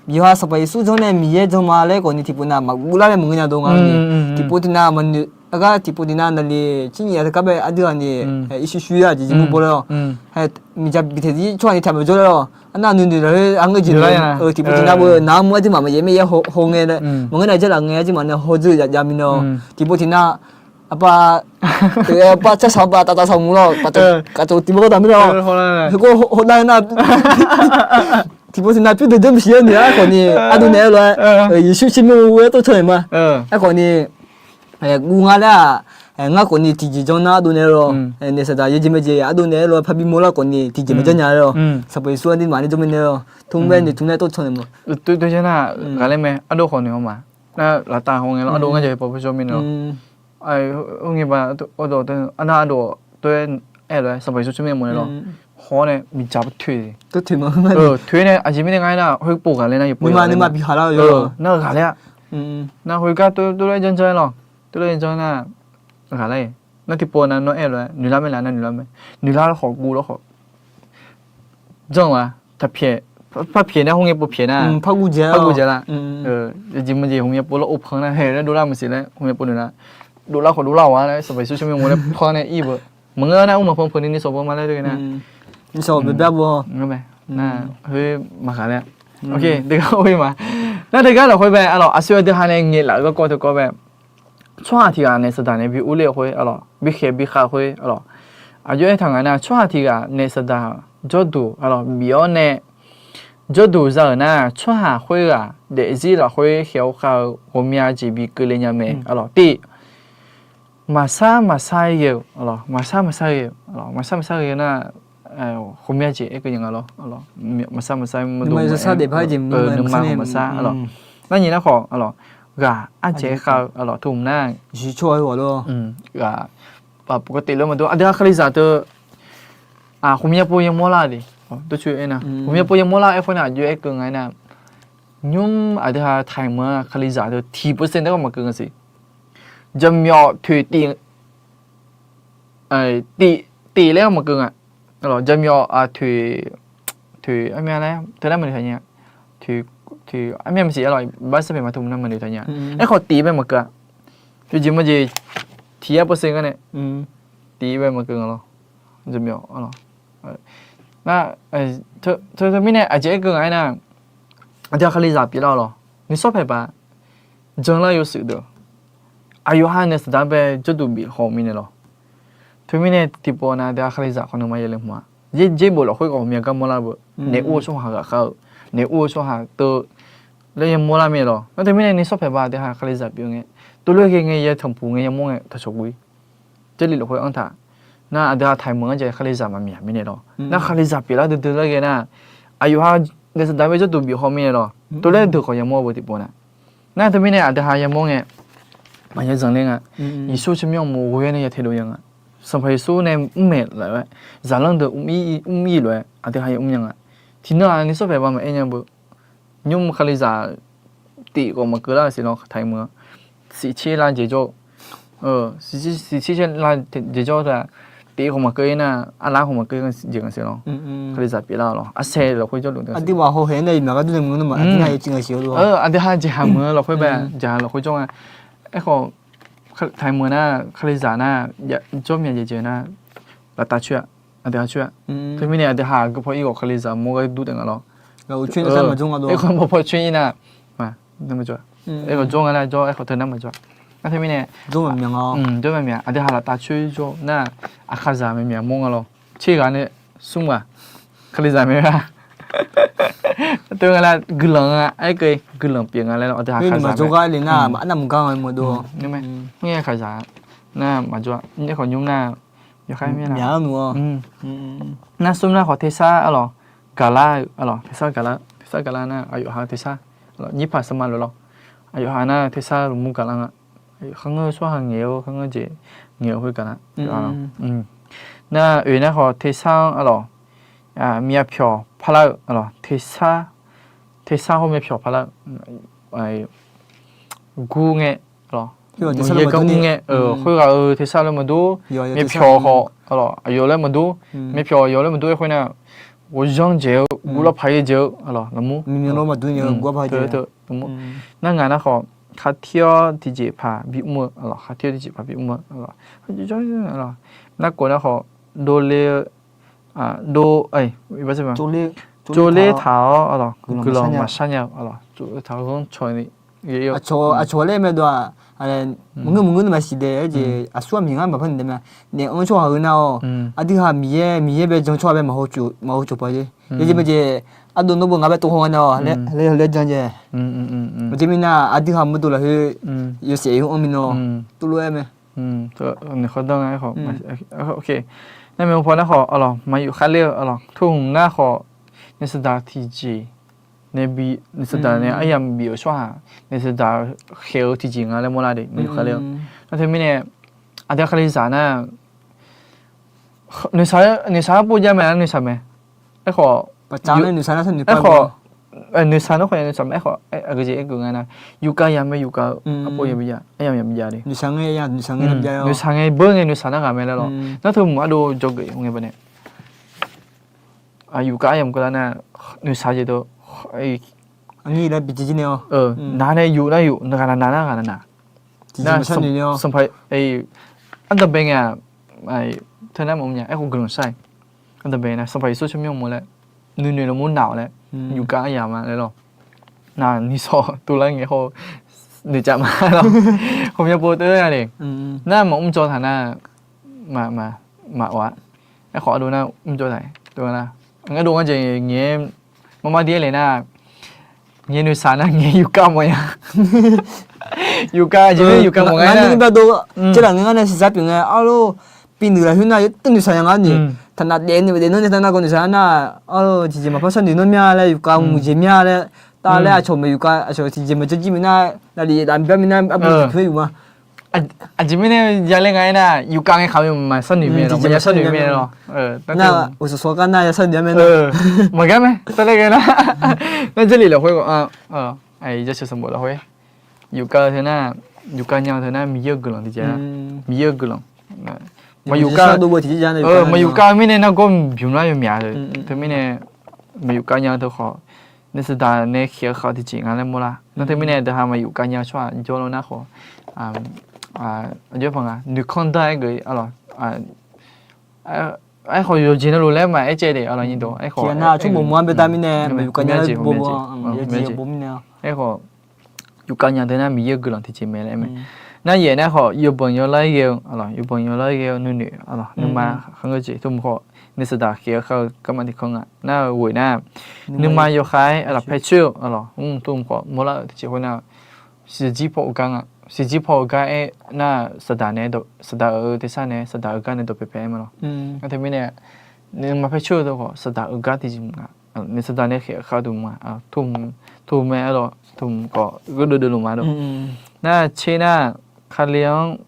yawqha Sanqpaq Yeqsur janr nae Miqyaer janr ma laer khawf ni tiqpov nav maqguv lar laer maqngeur nya dov nga ni. Tiqpov tiqnav maqnoeq gar tiqpov tiqnav naqli cirnyif ya teugar bae aqdui ghaq ni irshuir shuir-a jeq jeq mur baw laer-awq. Miqdzaq biftaq zir tsawrhaq ni taq maqjawr laer-awq. Arnav nuinoeq lafkhoer aqngeur jeq-eu tiqpov tiqnav beu nav-anr mr aqduimaf maqyaer maer yaer haw ngae laer maqngeur nar jarlaf ngae aqduimaf nae hawdzeur ya jav mirnae-awq. Tiqpov tiqnav aqpar, aqpar carsaq aqpar taf taf saq mq lawr, kaqcoq tiq bawr gar taq mirnae-awq. Heugar hawdav nar tiqpov tiqnav pyurdeuq janr bisiq-aer noeq-aer khawf ni ardov naeq-aer lof-aer Yeqsur tsawrmyanr-aer tov can-euq ma. Aerkhawf ni guv nga laer-aq, ngar khawf ni tiqjeq janr nar ardov naeq-aer lawr. Naeq saqdaq yawjeq majeq ardov naeq-aer lawr parbi mawr lar khawf ni tiqjeq maqjanr nya laer-awq. Sanqpaq Yeqsur aqduimaf nae jawr mirnae-awq. Tmr bae noeqtmr nae tov can-euq ma. Toer toer janr nar ghaqler mae ardov khawf noeq-awr ma. Nar laftav haw ngae lawr ardov ngar jav paw paw jawr mirnae-awq. Ur ngae ba ardov, arnar ardov toer aer lof-aer Sanqpaq Yeqsur tsawrmyanr mawf naeq lawr. Haw-awr nae miqdzaq toeq, toeq nae aqjeq mirnae nga-aer nar khoer pov ghaqler nar yawpov nar ghaqler-a. Nar khoergar toer lof-aer janr janr-aer lawr. Toer lof-aer janr nar ghaqler. Nar tiqpov nav nawr aer lof-aer noeqlar mae laf nar noeqlar mae. Noeqlar lawr khawf guv lawr khawf janr-a. Taqpyaeq, par pyaeq nar khoerngae pov pyaeq nar par guv dzaeq lar. Jeq maqjeq hmq ya pov lawr ov pan nar hae laer dovlar maqsiq laer hmq ya pov noeq nar dovlar khawf dovlar-awq-a laer Sanqpaq Yeqsur tsawrmyanr mawf laer pan nae ir beu. Maqngeur nar mr maqpan peuq ni ni sawq beu ma laer dov-ir nar. Nar khoer maqghaq laer. Deugar or-ir ma. Nar deugar lafkhoer bae aqlawq aqsur aqdui ha nae ngaeqlaf-eu garkawv teukawv bae tsawrhaq tiq ghaq naeq saqdaq nae bi urler-eu khoer aqlawq, bi khaeq bi khav khoer aqlawq, aqjox aertaq ngaq nar tsawrhaq tiq ghaq naeq saqdaq jawrduq, aqlawq, bif-awr nae jawrduq za-euq nar, tsawrhaq khoerghaq daefzir lafkhoer khaeq-awr khav-eu ghawqmya jeq bi keuvle nya mae. Aqlawq, tiq, maqsar maqsar ghae-eu, aqlawq, maqsar maqsar ghae-eu, aqlawq, maqsar maqsar ghae-eu nar, ghawqmya jeq aerkeuv nya nga lawr. Maqsar maqsar, nuima khawf maqsar, aqlawq, narnyif nar khawf, aqlawq, ghaq arjaev khav-eu, aqlawq, tmq nar, ghaq, paqkawv tef lof maqdur, aqdui-aq Kalizaq teu ghawqmya pov yamawr lar de. Ghawqmya pov yamawr lar aerkhawf nae aqjox aerkeuv nga aernar, nymr aqdui-aq taiq meuq-a Kalizaq teu tiq percent taef-aer maqkeuv nga siq. Jaqmyawf toeq tif, tif laer maqkeuv nga. Jaqmyawf toeq, toeq armya laer teunar maqnoeq taq nya. Toeq, toeq armya maqsiq, aqlawq, bar sar paeq maqteu maqnar maqnoeq taq nya. Aerkhawf tif bae maqkeuv-a. Yawjeq mawjeq tiq yar percent gar nae tif bae maqkeuv nga lawr. Jaqmyawf, aqlawq, nar, teumirnae aqjeq aerkeuv nga aernar, aqdui-aq Kalizaq pyeuflar-awq lawq. Nuisawr paeq baq janlar yawshuif deuq, aqyawf ha nae saqdaq bae jawrduq bif haw mirnae lawr. Teumirnae tiqpov nav aqdui-aq Kalizaq khawf nuima yaeq le hmq-a. Yaerbof lafkhoer ghawqmya gar mawrlar beu, naef ur-eu tsawrhaq ghaqkhav-eu, naef ur-eu tsawrhaq teu laer yamawr lar mirnae lawr. Nar teumirnae nuisawr paeq baq aqdui-aq Kalizaq pyeuf ngae, tov lof ghae ngae ya tanqpuq ngae yamawr ngae taqcawq guv-ir. Jarlif lafkhoer anr taq. Nar aqdui-aq taiq meuq-anr jaeq Kalizaq maqmyaq mirnae lawr. Nar Kalizaq pyeuflar duidui laer ghae nar, aqyawf ha nae saqdaq bae jawrduq bif haw mirnae lawr. Tov laer deuq khawf yamawr beu tiqpov nav. Nar teumirnae aqdui-aq yamawr ngae maqya zanqler nga. Yeqsur tsawrmyanr uqmov ghoe-aer nae ya taedov nya nga. Sanqpaq Yeqsur nae mr maeq laf-aer, zaqlanr deuq mr-ir lof-aer aqdui-aq ya mr nya nga. Tiqnan-aq nuisawr paeq baq maqaer nya beu. Nymr Kalizaq tif khawf maqkeuv lar siq lawr, taiq meuq-a. Siqtser lar jeq jawr-eu, siqtser lar jeq jawr-eu ta, tif khawf maqkeuv-ir nar, arlar khawf maqkeuv jeq nga siq lawr. Kalizaq pyeuflar-awq lawr. Arsae lafkhoer jawrluf aqdui-aq hawkhaeq-aer nae yawmyaq gar dur nae meuq-anr nar maqdir nar ya civ nga siq-eu lawr. Aqdui-aq jeqhaq meuq-eu lafkhoer bae, jeqhaq lafkhoer jawr nga. Aerkhawf, taiq meuq nar Kalizaq nar jawr myav jeq jeq nar, laftav coer-a, aqdui-aq coer-a. Teumirnae aqdui-aq gui paw ir khawf Kalizaq mawr gar dur taef nga lawr. Aerkhawf paw paw coer ir nar, aerkhawf jawr nga nar jawr, aerkhawf teu nar maqjawr. Nar teumirnae jawr maqmyaq, aqdui-aq laftav coer jawr nar, aqkaqzaq maqmyaq mawr nga lawr. Tser ghaq nae smr ghaq Kalizaq mae-a. Teu nga nar guiqlanq nga, aerkeuv guiqlanq pyeuf nga laer lawr, aqdui-aq kaqzaq mae. Arnav maqgar nga maqdov. Mr aqkaqzaq nar maqjawr-a. Aerkhawf nymr nar yawkhaer myav nar smr nar khawf tersar arlawq, gaqlar-eu arlawq, tersar gaqlar, tersar gaqlar nar aqyawf ha tersar, nyir paq sar ma lof lawr. Aqyawf ha nar tersar lmqmr gaqlar nga. Kharngeur tsawrhaq ngaeq-eu, kharngeur jeq ngaeq-eu khoer gaqlar. Nar oeq nar khawf tersar-anr arlawq, myavpyawq parlar-eu arlawq, tersar, tersar hawr myavpyawq parlar-eu, gur ngae, muiq-eu gar gur ngae, khoerghaq-euq tersar laer maqdur, myavpyawq khawf arlawq aqyawf laer maqdur, myavpyawq aqyawf laer maqdur-aer khoer nar, ghawqzanr dzaeq-eu, guvlar paq-aer dzaeq-eu arlawq lafmur, nar ngaq nar khawf khartir-awr tiqjeqpaq bimr-eu arlawq, khartir-awr tiqjeqpaq bimr-eu arlawq, narkhof nar khawf dovle-eu, dov, tsovler taq-awr arlawq, guiqlanq maqshar nya-eu arlawq, tsovler taq-awr ghanrcaw-ni, aqcawq laer mae dov-aq, maqngeur maqngeur nae maqsiq dae-aer jeq aqsur-aq miq ngar maqpar naeq dae mae. Naef anr tsawrhaq-eu nar-awq, aqdui-aq Miqyaer, Miqyaer bae jan tsawrhaq bae maqhaw cof paq jeq. Yawjeq mae jeq, ardov nawr beu ngaq bae tov haw nga nae-awq laer laer jan jeq. Aqjeq mirnae aqdui-aq maqdov lafkhoer yawshaef-eu anr mirnae-awq, tov lof-aer mae. Noeqkhawr danr nga aerkhawf, nar maeqhu paw nar khawf arlawq, maqyuf kharler-eu arlawq, tohmq nar khawf, naef saqdaq tiqjeq, naef saqdaq nae aryamq bif-euq tsawrhaq, naef saqdaq khaeq-eu tiqjeq nga laer mawrlar de, maqyuf kharler-eu. Nar teumirnae aqdui-aq Kalizaq nar, noeqshaq-aer pov jav mae, noeqshaq mae. Aerkhawf, noeqshaq nar khawf noeqshaq mae, aerkhawf aqgeu jeq aergeuf nga nar, yufkav yamq mae, yufkav-eu arpov yamq bijav, aryamq yamq bijav de. Noeqshaq ngae beur ngae noeqshaq nar ghaq mae laer lawr. Nar teu mq ardov jawrgeuf ngae baqdanae yufkav aryamq keuvlar nar, noeqshaq jeq deuq, nar nae yuf nar yuf, ghaq naq naq nar ghaq naq naq. Sanqpaq, ardanqbae ngae-aq, teu nar maqmr nya, aerkhawf guiqlanq shar-iq. Ardanqbae nar Sanqpaq Yeqsur tsawrmyanr mawr laer, nuinoeq lafmur naq-awq laer, yufkav aryamq ma laer lawr. Naq nishawq tuvlar ngae haw noeqcav ma lawr. Ghawqmya pov teu-a de. Nar maqmr jawr taq nar, maqmr-a. Aerkhawf ardov nar mr jawr taq-a. Ngar dov ngar jeq ngaeq-aer marmar dir-aer le nar, ngaeq noeqshaq nar ngaeq yufkav mawf nya. Yufkav aqjeq mirnae yufkav mawf nga nar, arlawr, pi nuiq lafkhoer nar yawteuv noeqshaq nya ngar ni. Taqnaf daef noeq daef nanr nae taqnaf gawv noeqshaq nar, arlawr, tiqjeq maqpar sharnoeq nanr mya laer, yufkav muiqjeq mya laer, taf laer aqcawq maqyufkav, aqcawq tiqjeq maqjanr jir mirnae, navlif laf bya mirnae arbu tiqpur-aer yuf ma. Aqjeq mirnae ya laer nga aernar, yufkav ngae khaq-eu maqsharnoeq mae lawr, maqya sharnoeq mae lawr. Nar, uqsawq sawq gar nar ya sharnoeq-a mae nar. Maqgar mae tawv laer ghae nar. Nar Jarlif lafkhoer, jaceuq sanqbof lafkhoer, yufkav-eu teu nar, yufkav nya-eu teu nar Miqyaer-euq guiqlanq tiqjeq-a. Miqyaer-euq guiqlanq. Maqyufkav, maqyufkav-eu mirnae nargawr bymq lar yawmyaq-eu teumirnae, maqyufkav nya-eu teu khawf, nuisaqdaq nae khaeq-eu khav-eu tiqjeq nga laer mawrlar. Nar teumirnae deuq ha maqyufkav nya-eu tsawrhaq jawr lawr nar khawf, aqjox paq nga noeqkanr dar-aer geuf-ir, arlawr, aerkhawf yawqjeq navluf laer maqaer caev de, arlawr, nyir dawq, aerkhawf, aerkhawf yufkav nya-eu teu nar Miqyaer-euq guiqlanq tiqjeq mae laer aer mae. Nar yaeq nar khawf yawbanq yawlar-aer ghae-eu, arlawr, yawbanq yawlar-aer ghae-eu nuinoeq, arlawr, nuima kharngeur jeq tmq khawf, nuisaqdaq khaeq-eu khav-eu garma tiqkanr nga. Nar ghoeq nar, nuima yawkhav-aer, arlawr, paercoer-eu, arlawr, mr tmq khawf mawrlar-euq tiqjeq khoer nar, siqjir paw-eu gar nga. Siqjir paw-eu gar aer nar, saqdaq nae, saqdaq-euq tersar nae, saqdaq-euq gar nae dawqpae pae-aer ma lawr. Nar teumirnae, nuima paercoer-eu teu khawf saqdaq-euq gar tiqjeq mq nga. Nuisaqdaq nae khaeq-eu khav-eu tmq nga. Tmq mae, arlawr, tmq khawf gheudeuv deuv luf ma dawq. Nar tser nar, Kali-anr,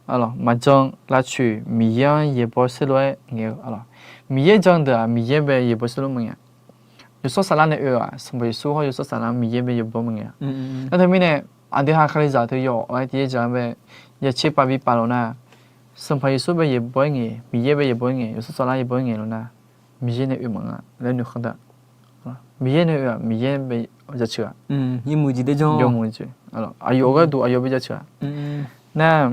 arlawr, maqjan lavtsoeq Miqyaer-anr yaeqbawq saerlu-aer ngaeq-eu, arlawr, Miqyaer jan deuq-aq Miqyaer bae yaeqbawq saerlu maqngaeq-a. Yawshawr Saflar nae oe-aq, Sanqpaq Yeqsur hawr Yawshawr Saflar Miqyaer bae yaeqbawq maqngaeq-a. Nar teumirnae, aqdui ha Kalizaq teu yawf-aer tiqyaer jaq-anr bae, yacaer pav bi pav lawq nar, Sanqpaq Yeqsur bae yaeqbawq-aer ngaeq, Miqyaer bae yaeqbawq-aer ngaeq, Yawshawr Saflar yaeqbawq-aer ngaeq lawq nar, Miqyaer nae oe maqnga laer noeqkhanr da. Miqyaer nae oe-aq, Miqyaer bae jaceuq-aq, yawmuiq jeq, aqyawf gharduq aqyawf bae jaceuq-aq. Nar,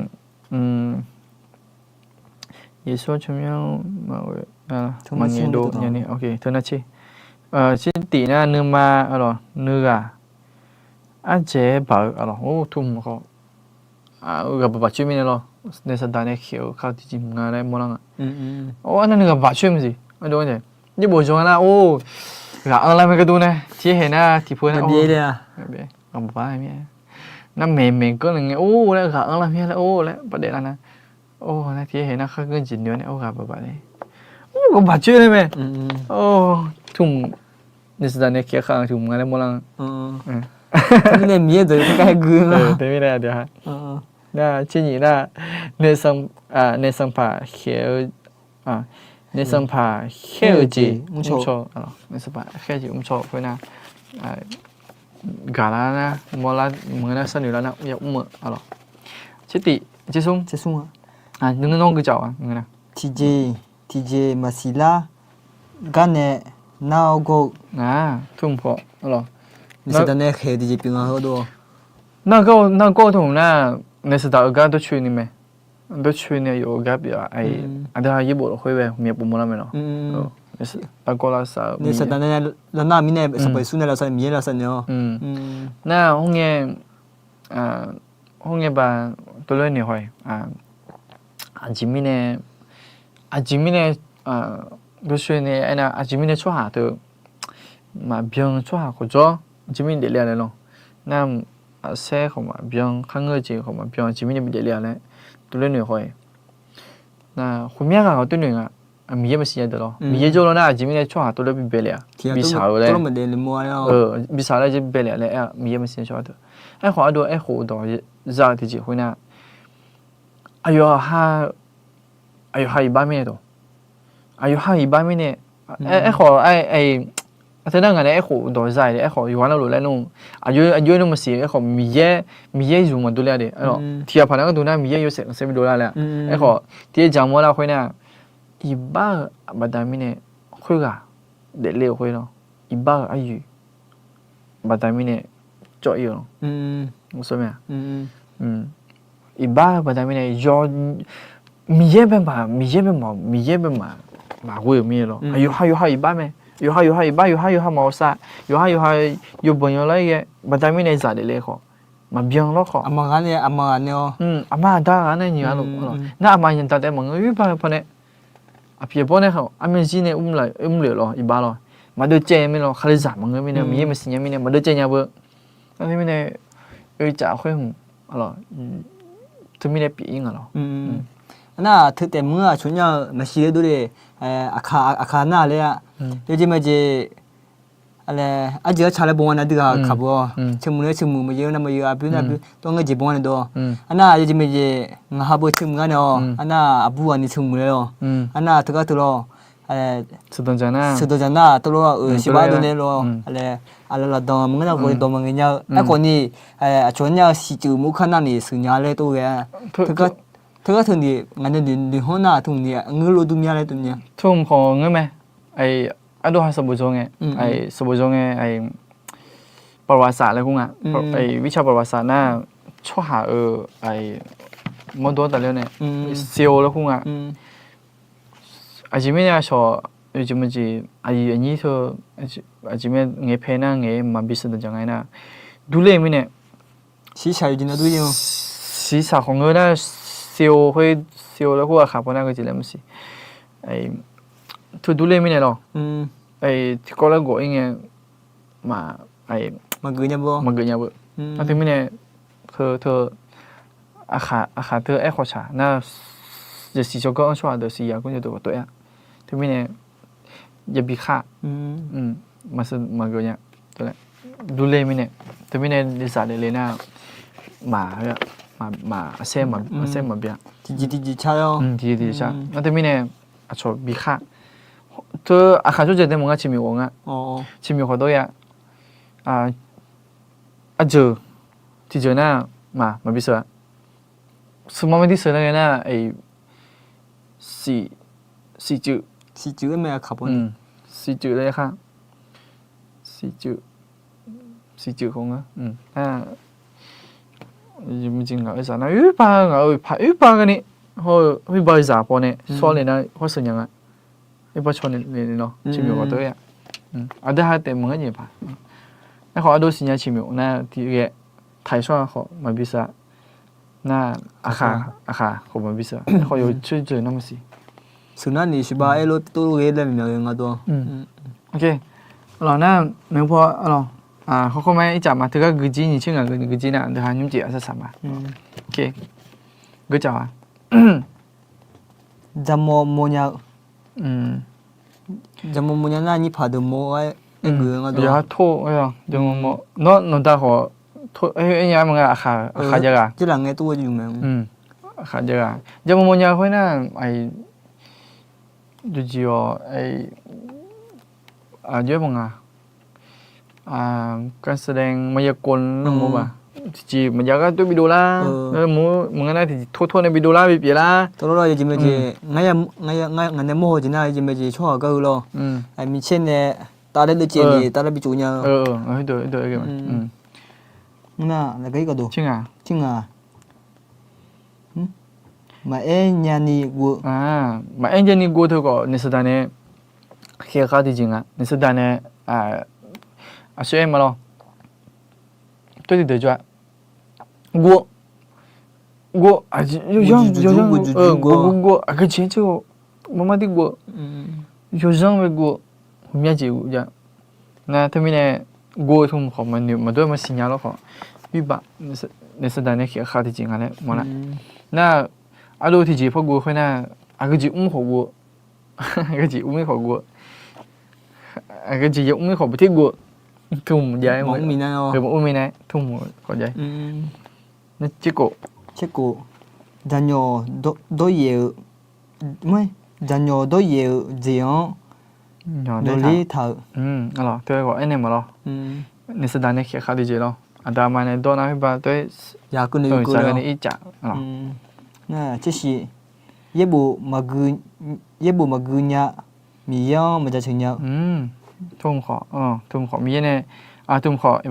Yeqsur-anr tsawrmyanr maqghoe, maqngaeq dov nyani, teu nar tser, tser tiq nar nuima, arlawr, nuighaq ardzaeq-aer baq-eu, arlawr, or tmq khawf, ghaq baq baq coer mirnae lawr, nuisaqdaq nae khaeq-eu khav-eu tiqjeq mq nga laer mawrlar nga. Or, arnar nuighaq baq coer maqsiq, yaerbof jan nar, or, ghaq anrlar mae gharduq nae tiqhaer nar tiqpov nar, ghaq baq mir-a. Nar maeqmaeq ganr nae ngae, or laer ghaq anrlar mir-a laer, or laer baqdaef lar nar, or nar tiqhaer nar khargeur jeq noeq-awr nae or ghaq baq baq nae, or ghaq baq coer nae mae. Or, tmq, nuisaqdaq nae khaeq-eu khav-eu tiqjeq mq nga laer mawrlar nga. Teumirnae Miqyaer dawq yawkhav gar haer gui-eu nga. Teumirnae aqdui ha. Nar tser nyiq nar, nae sanqpaq khaeq-eu, nae sanqpaq khaer-eu jeq mrcaw, nae sanqpaq khaer-eu jeq mrcaw khoer nar, gaqlar nar mawrlar mq-eu nar sharnoeq lar nar ya mr-eu, arlawr, tser tiq tser smr, nawr gui jaq-a. Tiqjeq, tiqjeq maqsiq lar gar nae nar-awr gawr-eu, tmq khawf, arlawr, nuisaqdaq nae khaeq-eu tiqjeq pyeuf nga heudov. Nar gawr-eu tmq nar, nuisaqdaq-euq gar dawrcoeni mae. Dawrcoeni yawf-eu gar pyeuf-a. Aqdui ha yaerbof lafkhoer bae myavpov mawrlar mae lawr. Nar gawr lavsav-eu nuisaqdaq nae lavnar mirnae Sanqpaq Yeqsur nae lavsav, Miqyaer lavsav naeq-awr. Nar, khoerngae baq, tov lof-aer noeq haw-iq, aqjeq mirnae, aqjeq mirnae, dawrcoeni aernar, aqjeq mirnae tsawrhaq teu maqbyan tsawrhaq khawf jawr, aqjeq mirnae daefle-a laer lawr. Nar, aqsaer khawf maqbyan, kharngeur-eu jeq khawf maqbyan, aqjeq mirnae bi daefle-a laer tov lof-aer noeq haw-iq. Nar, khoermyav ghaq khawf tov noeq nga. Miqyaer maqsiq ya deuq lawr. Miqyaer jawr lawr nar, aqjeq mirnae tsawrhaq tov lof-aer bi bae le-a, bi saq-eu laer, bi saq laer jeq bae le-a laer aer-a, Miqyaer maqsiq ya tsawrhaq deuq. Aerkhawf ardov aerkhof dawq za-eu tiqjeq khoer nar, aqyawf ha iqbax mirnae dawq, aqyawf ha iqbax mirnae, aerkhawf, aqteu nar ngaq nae aerkhof dawq za-iq le, aerkhawf yawqghaq navluf laer nmr, aqjox nmr maqsiq, aerkhawf Miqyaer, Miqyaer zmq maqdov le-a de. Tiqghaq paq nar gharduq nar Miqyaer yawshaef khanqsaer bi dovlar le-a. Aerkhawf tiqghaq jaq mawrlar khoer nar, iqbax-euq baqda mirnae khoerghaq daefle-eu khoer lawr, iqbax-euq aryoeq baqda mirnae cawv-ir-eu lawr. Iqbax-eu baqda mirnae yaw, Miqyaer bae maq, Miqyaer bae maq, Miqyaer bae maq, maqghoe-euq mirnae lawr. Yawqha yawqha iqbax mae. Yawqha yawqha iqbax, yawqha yawqha maqghae sar, yawqha yawqha yawbanq yawlar-ir ghae, baqda mirnae zaq daefle khawf, maqbyan lawr khawf, aqma aqda ghaq nae nyiq ghaq luf nar, aqma aqda taef maqngeur-ir ba-eu pawnae, Aqpiq aqbawr nae khaq armyav zir nae mrlef lawr iqbax lawr, maqdeuv caev nya mirnae lawr, khaqlezaq maqngeur mirnae, Miqyaer maqsiq nya mirnae maqdeuv caev nya beu. Nar teumirnae, oe caf khoer hmq lawr, teumirnae pyeuf ir nga lawr. Nar teu taef mr-anr aqcawq nya-eu maqsiq le dov le, aqkaq nar laer-a, yawjeq maqjeq arjeuq arca laer baw nga nae aqdui ghaq kaq beu-awr, ceumuiq laer ceumuiq, maqyaer nar maqyaer, aqbyoer nar aqbyoer, dawr ngae jeq baw nga nae dawr. Arnar yawjeq maqjeq ngaq ha beu ceumuiq gar nae-awr, arnar aqbur ghaq ni ceumuiq laer-awr, arnar teugar teu lawr, sheuqdanq dzaq nar teulof-aer, siqbax dov nae lawr, aqlaeq lafdanq maqngeur nar ghawqle dawq maqngaeq nya-eu aerkhawf ni, aqcawq nya-eu siqcuiv maqkar nar ni sheuq nya laer tov ghae-a. Teugar teu ni ngaq nae noeqhanr nar teu ni ngeur lof dur mya laer tov mya. Teu hmq khawf ngeur mae. Ardov ha sanqbof dzaw ngae, sanqbof dzaw ngae, ประวัติศาสตร์ laer kur nga. วิชาประวัติศาสตร์ nar, tsawrhaq-euq mawrdo-anr tafler-awr nae, เซลล์ laer kur nga. Aqjeq mirnae aqcawq yawjeq maqjeq aqyuif aqnyir teu, aqjeq mirnae ngaeq pae nar ngaeq maqbi sheuqdanq dzaq nga nar, durler mirnae, siqshaq khawf ngeur nar, เซลล์ khoer, เซลล์ laer kur aqkhaq paw nar geujeq laer maqsiq. Teu durler mirnae lawr, tiqkawv laer gawq ir ngae, maqgeuf nya beu. Nar teumirnae, teu, aqkhaq teu aerkhawf tsaq nar, yasiq tsawrganr-anr tsawrhaq deuq siqya gar dawqtawv-aer-a. Teumirnae yabi khar, maqgeuf nya, durler mirnae, teumirnae zaq daefle nar, maq, maq, aqsaer maqbya, tiqjeq tiqjeq car. Nar teumirnae aqcawq bi khar. Teu aqkhaq tsawrjeuq dae maqnga, ciqmyawf ghawq nga. Ciqmyawf khawf dawr ya. Aqjeuq tiqjeuq nar, maq, maqbi sheuq-a. Smq ma ma dir sheuq nar ngae nar, siqcuiv, siqcuiv laer khar, siqcuiv khawf nga. Maqjeq ngaq-euq zaq nar oerbar, ngaq-euq paq oerbar garni, hawr-eu oerbar-eu zaq paw nae shawr le nar hawr sheuq nya nga. Oerbar caw le le lawr, ciqmyawf khawf dawr ya. Aqdui ha taef maqngeur nyaef paq. Aerkhawf ardov siqnya ciqmyawf nar tiqghae taq-iq shawr-a khawf maqbi sheuq-a. Nar aqkhaq, aqkhaq khawf maqbi sheuq-a. Aerkhawf yawcoer jeuq nar maqsiq. Sheuq nar ni sheuqba aerlof tov lof ghae laer maqmyaq ghae nga dawr. Lawq nar, maeqhu paw, lawq, khawr khawr ma ircaf ma teugar guijir nyiq tser ngaq guijir nar deuq ha nymr jeq aqsar saq ma. Geucaf-a. Jaqmawf mawfnya-eu, jaqmawf mawfnya nar nyir paq deuq mawf-aer aergeuf nga dawr. Aqyawf-anr tor, jaqmawf mawf, nawr nawqda khawf, aernya maqnga, aqkhaq jav ghaq, aqkhaq jav ghaq, jaqmawf mawfnya khoer nar, jeqjeq-awq, aqjox-aer maqnga, การแสดงมายากล nmr ba, tiqjeq maqjav gar tov bidov lar, maqnga nar tiqjeq tor tor nae bidov lar bipyeuf lar. Ngaq nae mawr haw jeq nar jeq maeq jeq tsawrhaq gar-eu lawr, micaer nae tavler deuvcaev ni tavler bitsof nya-eu. Maqaer nya ni guv-eu, maqaer nya ni guv-eu teu khawf naeq saqdaq nae khaeq khav tiqjeq nga. Naeq saqdaq nae aqsur aer ma lawr, tov tiqdeuq jawr-a. Guv, guv, yawzanr, yawzanr, guv, guv, guv, aqgeujeq-anr tser-eu, marmar dir guv-eu, yawzanr bae guv-eu, hmqmya jeq guv jav. Nar teumirnae guv-eu teu hmq khawf maqnoeq maqdawr maqsiq nya lawr khawf, birbaq naeq saqdaq nae khaeq khav tiqjeq nga laer mawrlar. Nar ardov tiqjeq paw guv-eu khoer nar, aqgeujeq mr khawf guv-eu, aqgeujeq mr-ir khawf guv-eu, aqgeujeq ya mr-ir khawf baqtir guv-eu, teu hmq jav-aer maqmr mirnae teu hmq khawf jav-aer. Tserkhof, jaqnyawq dawryaef-eu, jaqnyawq dawryaef-eu jeq-anr nawqler taq-euq, teu khawf aernaeq ma lawr. Naeq saqdaq nae khaeq khav tiqjeq lawr. Aqda aqma nae dawr nar khoerba tov-aer, yaqkeuv nae ircaf-a. Tsersiq, yaerbof maqgui nya, Miqyaer-anr maqjaceuq nya-eu. Teu hmq khawf, teu hmq khawf Miqyaer nae, teu hmq khawf,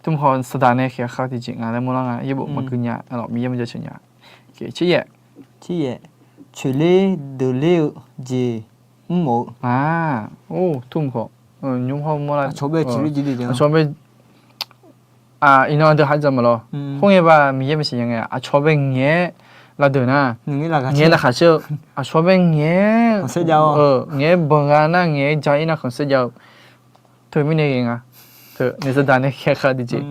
teu hmq khawf saqdaq nae khaeq khav tiqjeq nga laer mawrlar nga. Yaerbof maqgui nya, Miqyaer maqjaceuq nya. Tseryaef, coeqler deuqler-eu jeq mrmawf-eu. Teu hmq khawf, nymr hawr mawrlar, aqcawq bae, iqnan deuq ha dzaq ma lawr. Khoerngae ba Miqyaer maqsiq nya ngae, aqcawq bae ngaeq-aer lavdeuq nar, ngaeq-aer laqkhaq caer-eu, aqcawq bae ngaeq-aer, ngaeq-aer banq gha nar ngaeq-aer ja-ir nar khanqsaer jav-eu. Teumirnae ghae nga. Teu noeqsaqdaq nae khaer khav tiqjeq.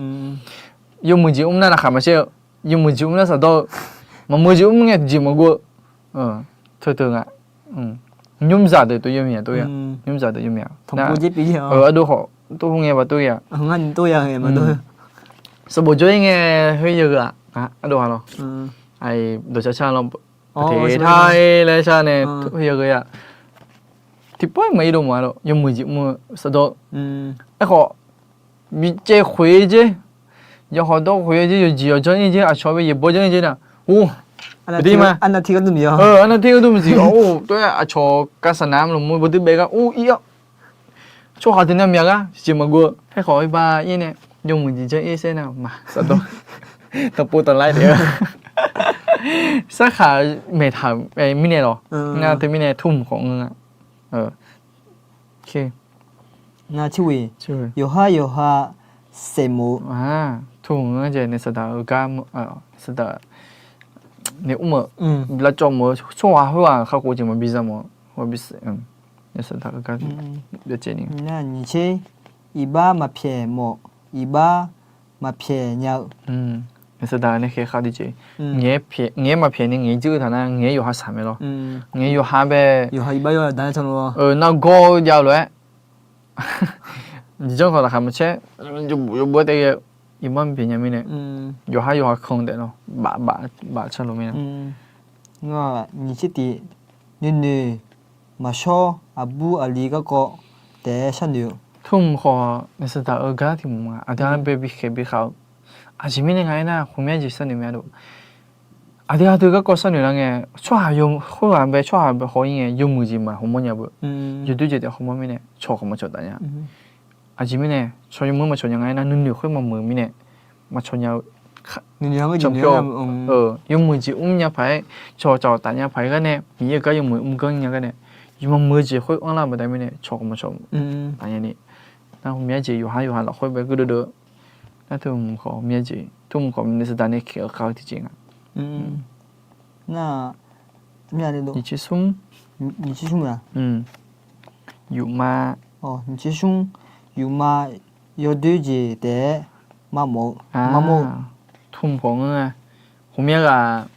Yawmuiq jeq mr nar laqkhaq maqcaer-eu, yawmuiq jeq mr nar saqdawr-eu, maqmuiq jeq mr ngae tiqjeq maqguv-eu. Teu teu nga. Nymrzaq deuq tov yawmyaq tov-ir-a. Nymrzaq deuq yawmyaq. Ardov khawf tov hu ngae baq tov-ir-a. Sanqbof jawr-ir ngae khoer yawgeuq-aq, ardov ha lawr. Aqyuif dawqcar car lawr, teq tar-ir laer car nae khoer yawgeuq-aq, tiqpawf-aer maqir dov mawf-a lawr, yawmuiq jeq mr-eu saqdawr. Aerkhawf, bicaev khoeq-ir jer, yawkhawf dawr khoeq-ir jer, yawjeq yawjanr-ir jer, aqcawq bae yaeqbawr janr-ir jer nar, or, arnav tir gharduq maqsiq, or, tov-aer aqcawq kar saqnaq-anr lmqmr bawduir baef gar or ir-awr, tsawrhaq deuq nar myaq gar tiqjeq maqguv-eu. Aerkhawf, irbar ir nae yawmuiq jeq janr-ir saer nar ma saqdawr, tanqpov tanqlar daef-eu sarkhaq maeqtaq-euq mirnae lawr. Nar teumirnae tmq khawf ngeur nga. Yawqhar yawqha saef mawf-eu, tmq ngeur jeq noeqsaqdaq-eu gar, noeqsaqdaq nae mr-eu, lavcawv mawf-eu tsawrhaq khoerghaq kakhof jeq maqbi za mawf-eu, noeqsaqdaq-eu gar, nyiq tser, iqbax maqpyaeq mawf, iqbax maqpyaeq nya-eu. Noeqsaqdaq nae khaer khav tiqjeq, ngaeq-aer maqpyaeq ni ngaeq-aer dzeur-eu taq nar ngaeq-aer yawqha saq mae lawr. Ngaeq-aer yawqha bae, nargawr jav-eu lof-aer, jeq janr khawf laqkhaq maqcaer, yawbof-aer taef ghae, iqbax maqpyaeq nya mirnae, yawqhar yawqha kan taef lawr, baf baf car lof mirnae. Nyiq tser tiq, nuinoeq maqshawr aqbur aqli garkawv taef-aer sharnoeq-eu. Tmq khawf noeqsaqdaq-eu gar tiq mq nga, aqdui-anr bae bikhaeq bikhav-eu. Aqjeq mirnae nga aernar, khaqmya jeq sharnoeq mae-a. Aqdui aqdui garkawv sharnoeq lar ngae, tsawrhaq yawmuiq khoerghaq bae tsawrhaq bae haw-ir ngae yawmuiq jeq maqhaw mawr nya beu. Yawdoer jeq taef haw mawr mirnae cawq khawf maqcawq taf nya. Aqjeq mirnae cawq yawmuiq maqcawq nya nga aernar, nuinoeq khoer maqmuiq mirnae maqcawq nya-eu. Yawmuiq jeq mr nya paq-aer, cawq cawq taf nya paq-aer gar nae, Miqyaer-euq gar yawmuiq mr ganr nya gar nae, maqmuiq-eu jeq khoer anrlar-eu baqda mirnae cawq khawf maqcawq taf nya ni. Nar khaqmya jeq yawqhar yawqha lafkhoer bae gurdov dov-eu. Nar tmq khawf khaqmya jeq, tmq khawf noeqsaqdaq nae khaer-eu khav-eu tiqjeq nga. Nar, nyiq tser smr, yufma, nyiq tser smr, yufma yawdoer jeq taef-aer maqmawf-eu, maqmawf-eu. Tmq khawf ngeur-a, khaqmya ghaq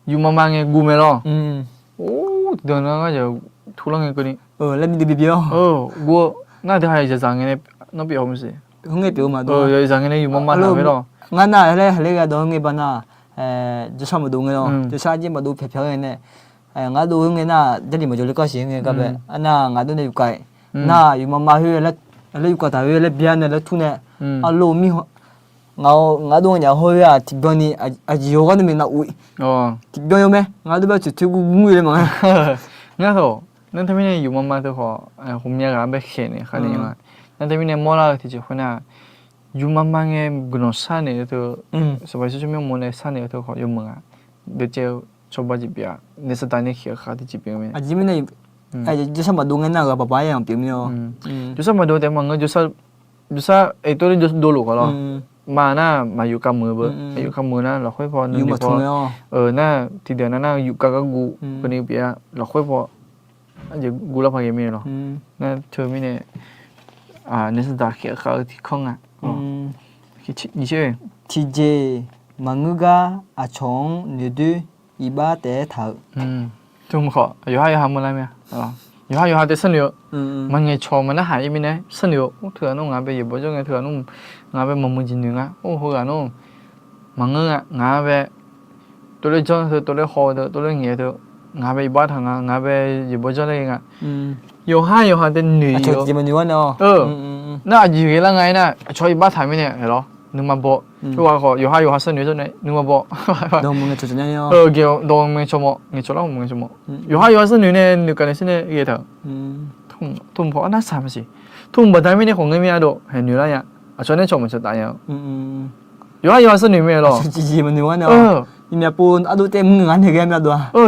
yufma ma ngae guv mae lawr. Or, tiqdeuq nar ngar yawq turlar ngae keuvni laer bi bi bi-awr, guv-eu nar deuq ha yawzaq ngae nae nawr pyeuf haw maqsiq. Yawzaq ngae nae yufma ma taq mae lawr. Ngar nar laer haqler ghae dawq-anr ngae ba nar, jawrshar maqdov ngae lawr, jawrshar arjir maqdov pyaq pyaq-aer ngae nae, ngar dov-eu ngae nar, Jarlif maqjawr le kar siq ngae gar bae, arnar ngaq dov nae yufkav-iq, nar yufma ma khoer laer yufkav taq khoer laer bya nae laer tur nae, arlo mir, ngaq-awr ngaq dov-anr nya hawr-eu-aq tiqbyan ni, aqjeq yawqghaq nae maeqnav uf-ir, tiqbyan yawr mae, ngaq dov bae tsoeq toer gur gur-ir le maqnga. Ngar tawq, nar teumirnae yufma ma teu khawf, khaqmya ghaq-anr bae khaeq naeq khav naeq nya nga. Nar teumirnae mawrlar-eu tiqjeq khoer nar, yufma ma ngae guiqlanq sharnoeq-eu teu, Sanqpaq Yeqsur tsawrmyanr mawr nae sharnoeq-eu teu khawf yawmuiq nga. Deuq caev-eu cawba jeq pyeuf-a, noeqsaqdaq nae khaer-eu khav tiqjeq pyeuf mae. Aqjeq mirnae, jawrshar maqdov ngae nar ghaq baqbaq-aer yamq pyeuf mae-awr. Jawrshar maqdov taef maqngeur, jawrshar, jawrshar-aer tov ler jawr dov lof khawf lawr. Ma nar maqyuf kav muiq-eu beu, maqyuf kav muiq nar lafkhoer paw nuinoeq paw, nar tiqdeuq nar nar yufkav gar guv keuvni pyeuf-a, lafkhoer paw aqjeq guvlar paq ghae mir-aer lawr. Nar teumirnae noeqsaqdaq khaer-eu khav-eu tiq kanr nga. Tiqjeq maqngeur gar aqcawq-anr noeqdoer iqbax taef-aer taq-eu. Tmq khawf yawqhar yawqha meuq lar mir-a. Yawqhar yawqha taef sharnoeq-eu, maqngaeq cawq maqnarhaq-ir mirnae sharnoeq-eu, teughaq nmr ngaq bae yaeqbawq jawr ngae, teughaq nmr ngaq bae maqmuiq jeq noeq nga, or heughaq nmr maqngeur nga, ngaq bae tov ler janr teu, tov ler haw-eu teu, tov ler ngaeq-eu teu, ngaq bae iqbax taq nga, ngaq bae yaeqbawq jawr ler nga. Yawqhar yawqha taef noeq-eu, nar aqjeq ghae lar nga-aer nar aqcawq iqbax taq mirnae lawr, nuima baw. Khoerghaq khawf yawqhar yawqha sharnoeq-eu jawr nae nuima baw. Dawq ngaeqcawq mawf, ngaeqcawq lar mawf, ngaeqcawq mawf. Yawqhar yawqha sharnoeq nae noeqkaq naeq shir nae ghae taq-euq. Tmq khawf arnar saq maqsiq. Tmq baqda mirnae khawf ngeur mir-a dov haeq noeq lar nya. Aqcawq nae cawq maqcawq taf nya-eu. Yawqhar yawqha sharnoeq mae lawr.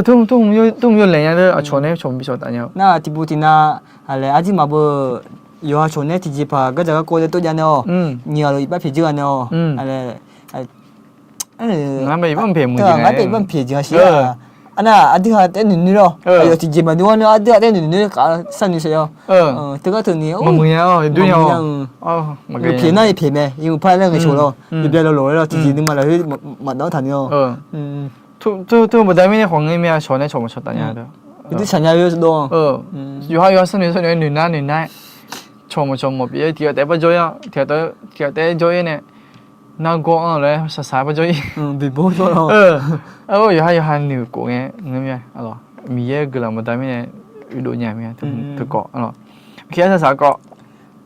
Tmq yawlaeq nya-eu aqcawq nae cawq maqbi cawq taf nya-eu. Nar tiqpov tiqnav, aqlaeq arjir maqbeu, yawqha cawq nae tiqjeqpaq gardzaq garkawv nae tov jav nae-awq. Nyiq ghaq lof iqbax pyaeq jir ghaq nae-awq. Ngar bae iqbax mqpyaeq muiq jeq ngar bae iqbax mqpyaeq jeq nga shir-a. Arnar aqdui ha taef-aer noeq noeq lawr. Aqyawf tiqjeq maqdov-awr nar aqdui ha taef-aer noeq noeq nar khav sharnoeq shaef-awr. Teugar teuq ni maqmuiq nya-awr yawdur nya-awr. Pyaeq nar-iq pyaeq mae, iqmqpar laer ngaeqcawq lawr. Yawbyav lawlawq-aer lawr tiqjeq nuima lafkhoer maqdawv-anr taq ni-awr. Teu baqda mirnae khawf ngeur mir-a, shawq nae cawq maqcawq taf nya. Aqdui saqnya-eu dawr-a. Yawqha yawqha sharnoeq sharnoeq noeq nar noeq nar-aer cawq maqcawq mawf pyeuf-aer tiq ghaq taef-aer par jawr-ir-awr, tiq ghaq taef-aer jawr-ir nae nargawr-anr laer saqsaq par jawr-ir. Yawqha yawqha noeq khof ngae ngeur mir-a. Miqyaer guiqlanq baqda mirnae uqdov nya mir-a. Teukawv, arsaq saq kawv.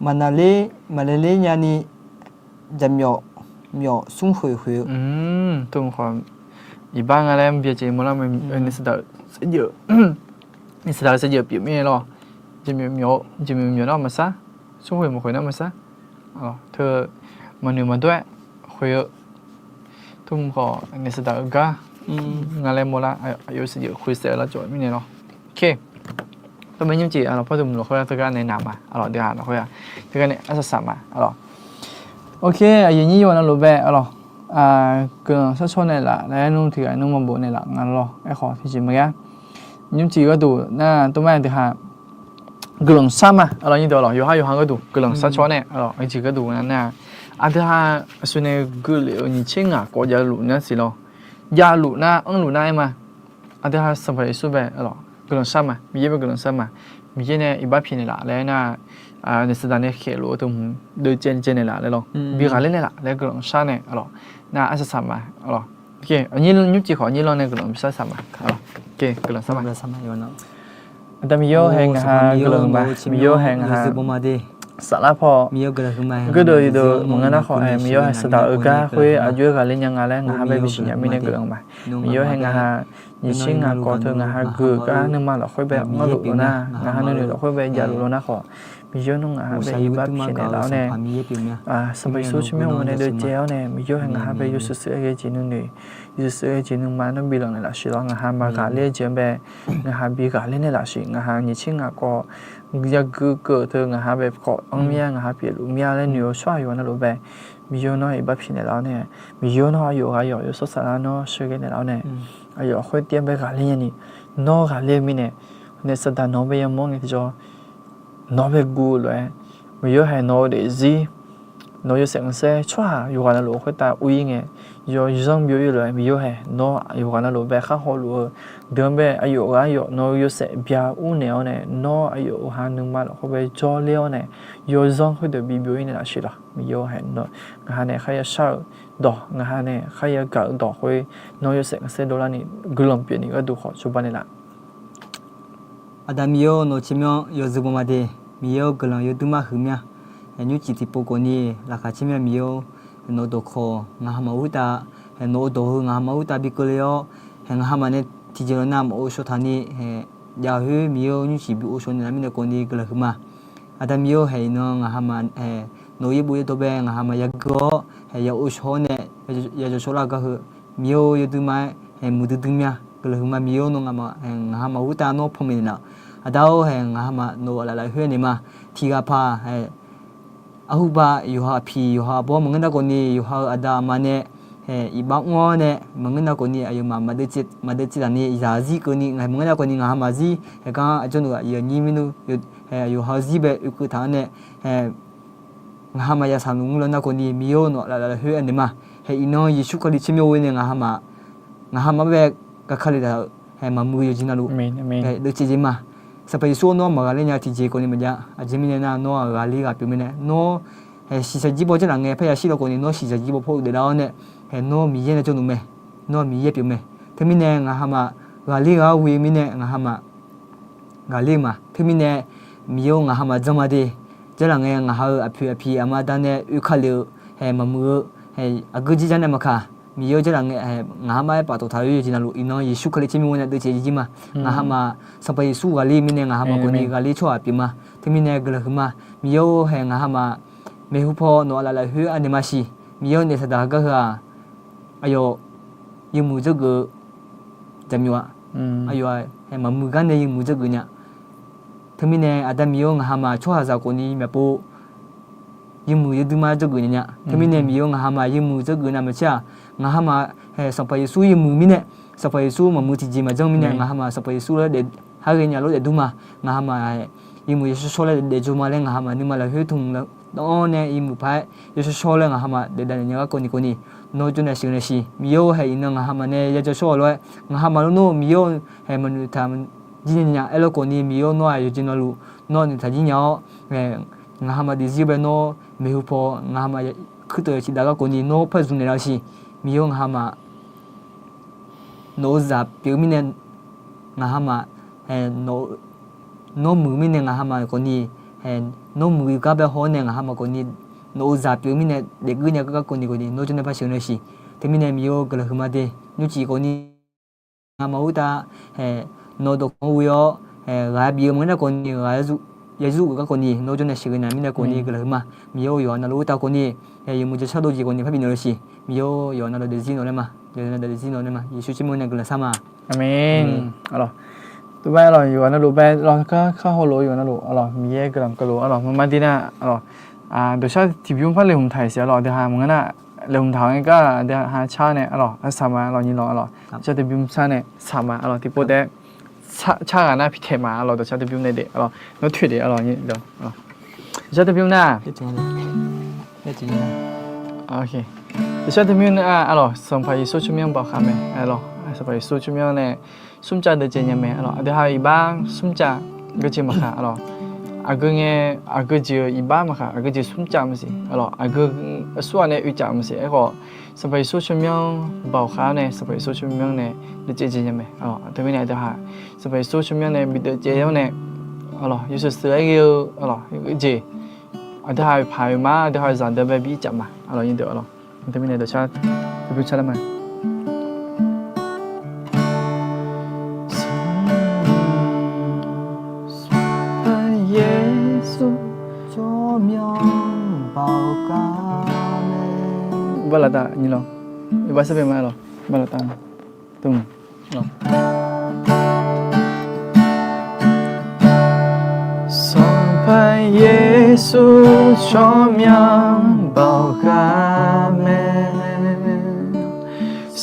Maqnaqler maqlaeler nyani jaqmyawf myawf smrkhoeq khoeq-eu. Tmq khawf iqbax nga laer byacaevmawr lar ma. Naef saqdaq-eu naef saqdaq-eu saevdzeuf pyeuf mirnae lawr. Jaqmyawf myawf-eu jaqmyawf myawf nar maqsar, smrkhoeq maqkhoeq nar maqsar. Teu maqnoeq maqdawr-aer khoeq-eu tmq khawf naef saqdaq-eu gar nga laer mawrlar. Aqyawf saevdzeuf khoeq saef-eu lar cawv mirnae lawr. Teu mae nymrcif lawq, par teu mq lafkhoer teugar nae naq ma. Aqlawq deuq-aq lafkhoer-a teugar nae arsaq saq ma. Aqlawq, ok, aqyuif nyir yawqha navluf bae, aqlawq, guiqlanq sharshawr naeqlaf laer nmr tiq ghaq nmr maqbof naeqlaf nga lawr. Aerkhawf tiqjeq maqghae nymrcif gharduq nar tov mae deuq ha guiqlanq shar ma. Aqlawq nyir deuq lawq, yawqha yawqha gharduq guiqlanq sharshawr nae, aqlawq, nymrcif gharduq nga nar, aqdui ha aqsur nae gui lef-eu nyiq tser ngaq kawv javluf nar siq lawr. Javluf nar anrluf nar aer ma. Aqdui ha Sanqpaq Yeqsur bae guiqlanq shar ma, Miqyaer bae guiqlanq shar ma. Miqyaer nae iqbax pyaeqnaeq laf laer nar, naef saqdaq nae khaeqluf-eu teu hmq deuvcaev caevnaeq laf laer lawr, bi ghaqler naeqlaf laer guiqlanq shar nae, aqlawq, nar arsaq saq ma. Aqlawq, nymrcif khawf nyir lanr nae guiqlanq bi shar saq ma. Guiqlanq shar ma. Aqda Miqyaer-or, hae ngaq ha guiqlanq ma. Miqyaer-or, hae ngaq ha saflar paw gardeuv yawdeuq maqngeur nar khawf, Miqyaer-or, hae saqdaq-euq gar khoer aqjox-aer ghaqler nya nga laer ngaq ha bae bisiq nya mirnae guiqlanq ma. Miqyaer-or, hae ngaq ha nyiq tser ngaq kawv teu ngaq ha gui-eu gar nuima lafkhoer bae anrluf lawr nar, ngaq ha nuinoeq lafkhoer bae javluf lawr nar khawf, Miqyaer-or, nawr ngaq ha bae iqbax pyaeqnaeq laf-awr nae, Sanqpaq Yeqsur tsawrmyanr-eu nae deuvcaev-awr nae, Miqyaer-or, hae ngaq ha bae yawshuif shuif-aer ghae jeq nuinoeq, yawshuif shuif-aer ghae jeq nuima nawr bi lanqnaeq laf siq lawr. Ngaq ha maqghaqler-eu jeq-anr bae ngaq ha bi ghaqler naeqlaf siq. Ngaq ha nyiq tser ngaq kawv yagui keuv teu ngaq ha bae khawf anr mir-a, ngaq ha pyeufluf mir-a laer noeq-eu tsawrhaq yawqghaq navluf bae, Miqyaer-or, nawr iqbax pyaeqnaeq laf-awr nae, Miqyaer-or, nawr aqyawf ghaq yawf yawshawr saflar nawr sheuqghae naeqlaf-awr nae, aqyawf khoertav-anr bae ghaqler nyani, nawr ghaqler-eu mirnae, naef saqdaq nawq-anr bae yamawr ngae tiqjawr nawq-anr bae guv-eu lof-aer, Miqyaer-or, hae nawq-eu daefzir nawq-eu yawshaef khanqsaer tsawrhaq yawqghaq navluf khoertav ur-ir ngae, yawzanr byov-ir lof-aer, Miqyaer-or, hae nawr yawqghaq navluf bae khar hawluf-eu deuq-anr bae aqyawf ghaq aqyawf nawq-eu yawshaef bya ur naeq-awr nae, nawr aqyawf-euq ha nuima lafkhoer bae jawrler-awr nae, yawzanr khoerdeuq bi byov-ir naeqlaf siq lawr. Miqyaer-or, hae ngaq ha nae kharya shar-eu dawq, ngaq ha nae kharya gaq-eu dawq khoer, nawq-eu yawshaef khanqsaer dovlarni guiqlanq pyeufni gharduq khawf cawba naeqlaf. Aqda Miqyaer-or, nawq-eu tsawrmyanr yawzeu bawma de. Miqyaer-or, guiqlanq yawduimar huiq mir-a. Nymrcif tiqpov khawfni laqkhaq tsawrmyanr Miqyaer-or, nawq-eu dawqkawq ngaq ha maf khoertav, nawq-eu dawq heu ngaq ha maf khoertav bi keuvle-awr, hae ngaq ha maf nae tiqjeq lawq nav maqghov shaw taqni, hae jav khoer Miqyaer-or, nymrcif bi ghovshaw naeqlaf mirnae khawfni guiqlanq huiq ma. Aqda Miqyaer-or, hae iqnan ngaq ha maf, nawq-eu yaerbof yaerdawq bae ngaq ha maf yageur-awr, hae ya ghovshaw-awr nae, ya jawrshawr lar gar heu, Miqyaer-or, yawduimar-aer hae muiqdui dui mir-a. Guiqlanq huiq ma. Miqyaer-or, nawr ngaq ha maf khoertav nawr panmaeq naeqlaf. Aqda-or, hae ngaq ha maf nawq-eu aqlaf lafkhoer naeq ma. Tiqghaq paq hae arhuba yawqha aqpiq yawqha aqbawr maqngeur nar khawfni, yawqha-euq aqda aqma nae iqbax mr-awr nae maqngeur nar khawfni, aqyawfmaf maqdeuv tsaev taqni zaqzir keuvni, maqngeur nar khawfni ngaq ha maf zir hae gar aqjawrluf aqyuif aqnyir mirnae, hae yawqha-eu zir bae oekeuv taq-anr nae, hae ngaq ha maf yasaq luf mr law nar khawfni, Miqyaer-or, nawq-eu aqlaf lafkhoer naeq ma. Hae iqnan Yeqsur Kali tsawrmyanr-or nae ngaq ha maf, ngaq ha maf-anr bae gaka le taq-euq hae maqmuiq-eu yawqjeq navluf deuv caev jeq ma. Sanqpaq Yeqsur-or, nawr maqghaqler nya tiqjeq khawfni maqjav. Aqjeq mirnae nar, nawr-aq ghaqler ghaq pyeuf mirnae, nawr hae shiqshaq jir baw jarlaf ngae parya shir law khawfni, nawr shiqshaq jir baw paw-eu daeflar-awr nae, hae nawr Miqyaer nae jawrluf mae. Nawr-aq Miqyaer pyeuf mae. Teumirnae ngaq ha maf ghaqler ghaq-aer ghoe mirnae ngaq ha maf ghaqler-eu ma. Teumirnae Miqyaer-or, ngaq ha maf janma de. Jarlaf ngae ngaq ha-eu aqpoeq aqpiq aqma aqda nae oeka le-eu hae maqmuiq-eu, hae aqgeu jir jar nae maqkaq, Miqyaer-or, jarlaf ngae ngaq ha maf-aer paftawf taq-eu yawqjeq navluf iqnan Yeqsur Kali tsawrmyanr-or nae deuv caev jir ma. Ngaq ha maf Sanqpaq Yeqsur ghaqler mirnae ngaq ha maf khawfni ghaqler tsawrhaq pyeuf ma. Teumirnae guiqlanq huiq ma. Miqyaer-or, hae ngaq ha maf maeqhu paw nawq-eu aqlaf lafkhoer arnaeq ma siq. Miqyaer-or, naef saqdaq gar heu-aq, aqyawf yawmuiq dzawrgeuf-eu jaqmyawf-aq, aqyawf-aq hae maqmuiq gar nae yawmuiq dzawrgeuf nya. Teumirnae Aqda Miqyaer-or, ngaq ha maf tsawrhaqzaq khawfni myaqpov yawmuiq yawdui ma dzawgeuf nya nya. Teumirnae Miqyaer-or, ngaq hamaf yawmuiq dzawgeuf navmaqtser-aq, ngaq hamaf-aer Sanqpaq Yeqsur yawmuiq mirnae, Sanqpaq Yeqsur maqmuiq tiqjeq maqjanr mirnae, ngaq hamaf Sanqpaq Yeqsur laer daef, haqghae nya lof daef dur ma. Ngaq hamaf-aer yawmuiq yawshawr shawr laer daef jawr ma laer ngaq hamaf nuima lafkhoer tmq-anr nae yawmuiq paq-aer yawshawr shawr laer ngaq hamaf daef dav naeq nya garkawv ni kawv ni, nawr jawrnaeq sheuqnaeq siq. Miqyaer-or, haeq iqnan ngaq hamaf nae ya jawr shawr-awq lof-aer, ngaq hamaf lof nawr Miqyaer-or, haeq maqnoeq taq jir nya nya aerlawr kawv ni, Miqyaer-or, nawr-aq yawqjeq navluf nawr noeqtaq jir nya-awr, ngaq hamaf daefzir bae nawr maeqhu paw ngaq hamaf kuirteuv ciqdav garkawv ni nawr par zmq naeqlaf-eu siq. Miqyaer-or, ngaq hamaf nawq-eu zaq pyeuf-eu mirnae, ngaq hamaf nawr muiq-eu mirnae ngaq hamaf kawv ni, nawr muiq-eu gar bae haw-awr nae ngaq hamaf kawv ni, nawq-eu zaq pyeuf-eu mirnae daefgeur nya garkawv ni kawv ni nawr jawrnaeq par sheuqnaeq siq. Teumirnae Miqyaer-or, guiqlanq huiqma de. Nymrcif kawv ni ngaq hamaf khoertav nawq-eu dawqkawq-anr ghoe-awr, ghaq bif-eu maqngeur nar kawv ni, ghaq ya zurgeuf garkawv ni nawr jawrnaeq sheuqnaeq mirnae kawv ni guiqlanq huiqma. Miqyaer-or, yawqha navluf khoertav kawv ni yawmuiq jashar dov jeq kawv ni parbi naeq lawq siq. Miqyaer-or, yawqha navluf daefzir nawq laer ma, yawqha navluf daefzir nawq laer ma. Yeqsur tsawrmyanr nae guiqlanq shar ma. Aqmeq. Aqlawq, tov bae lawq, yawqha navluf bae lawq, kar kar hawlof-eu yawqha navluf aqlawq, Miqyaer guiqlanq keuv luf aqlawq, maqma di nar aqlawq, dawqshar tiqbymr par laeqhmq taq-iq siq aqlawq, dawqha maqngeur nar laeqhmq taq-awr ngae gar dawqha car nae aqlawq, arsaq ma aqlawq, nyiq lawq aqlawq, dawqshar tiqbymr car nae saq ma aqlawq, tiqpov taef car ghaq nar pitaeq ma aqlawq, dawqshar tiqbymr nae daef aqlawq, nawr toeq daef aqlawq, dawqshar tiqbymr nar dawqshar tiqbymr nar aqlawq, Sanqpaq Yeqsur tsawrmyanr baoq khav mae aqlawq, Sanqpaq Yeqsur tsawrmyanr nae smrcav deuq caev nya mae aqlawq, aqdui ha-eu iqbax smrcav geujeq maqkaq aqlawq, aqgeu ngae, aqgeu jeq-euq iqbax maqkaq, aqgeu jeq smrcav maqsiq aqlawq, aqgeu aqsurghaq nae oecaf maqsiq. Aerkhawf, Sanqpaq Yeqsur tsawrmyanr baoq khav-awr nae Sanqpaq Yeqsur tsawrmyanr nae deuq caev jeq nya mae aqlawq. Teumirnae aqdui ha Sanqpaq Yeqsur tsawrmyanr nae bi deuq caev-awr nae aqlawq, yawshuif shuif-aer ghae-eu aqlawq, jeq aqdui ha-euq paq-euq ma, aqdui ha-euq zaqdeuq bae bi caf ma aqlawq, nyiq deuq aqlawq. Teumirnae dawqshar tiqbymr car lar ma. Sanqpaq Yeqsur tsawrmyanr baoq khav mae. Iqbax laftav nyiq lawq, iqbax sar bae ma aqlawq, iqbax laftav. Sanqpaq Yeqsur tsawrmyanr baoq khav mae.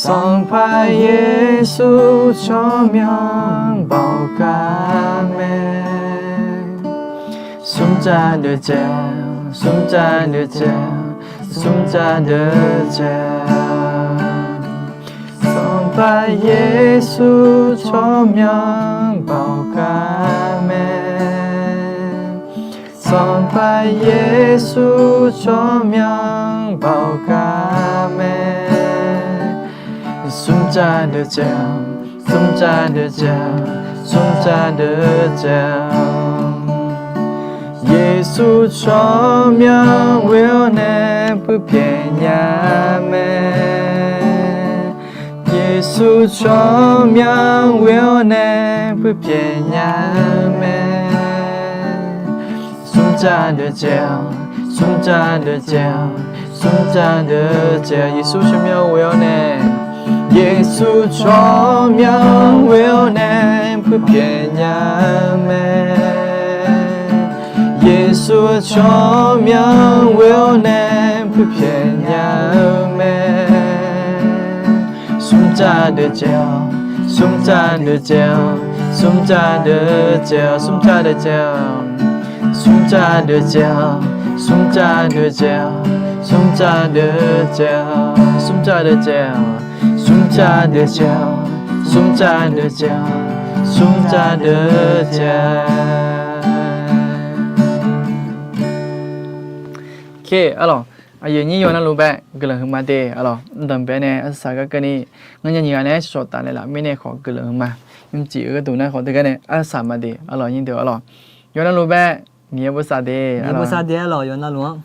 Sanqpaq Yeqsur tsawrmyanr baoq khav mae. Smrcav deuq caev, smrcav deuq caev, smrcav deuq caev. Sanqpaq Yeqsur tsawrmyanr baoq khav mae. Sanqpaq Yeqsur tsawrmyanr baoq khav mae. Smrcav deuq caev, smrcav deuq caev, smrcav deuq caev. Yeqsur tsawrmyanr ghoe-awr nae puirpyaeq nya mae. Yeqsur tsawrmyanr ghoe-awr nae puirpyaeq nya mae. Smrcav deuq caev, smrcav deuq caev, smrcav deuq caev. Yeqsur tsawrmyanr ghoe-awr nae, Yeqsur tsawrmyanr ghoe-awr nae puirpyaeq nya mae. Yeqsur tsawrmyanr ghoe-awr nae puirpyaeq nya-eu mae. Smrcav deuq caev, smrcav deuq caev, smrcav deuq caev, smrcav deuq caev. Smrcav deuq caev, smrcav deuq caev, smrcav deuq caev, smrcav deuq caev. Smrcav deuq caev, smrcav deuq caev, smrcav deuq caev. Oke, aqlawq, aqyuif aqnyir yawqha navluf bae guiqlanq huiqma de aqlawq. Mqdanq bae nae arsaq gar keuvni, nganyaf nyiq ghaq nae aer shawq taf naeqlaf mirnae khawf guiqlanq huiqma. Nymrcif-eu gharduq nar khawf teugar nae arsaq ma de aqlawq, nyir deuq aqlawq. Yawqha navluf bae Miqyaer bosav de, Miqyaer bosav de aqlawq, yawqha navluf-anr.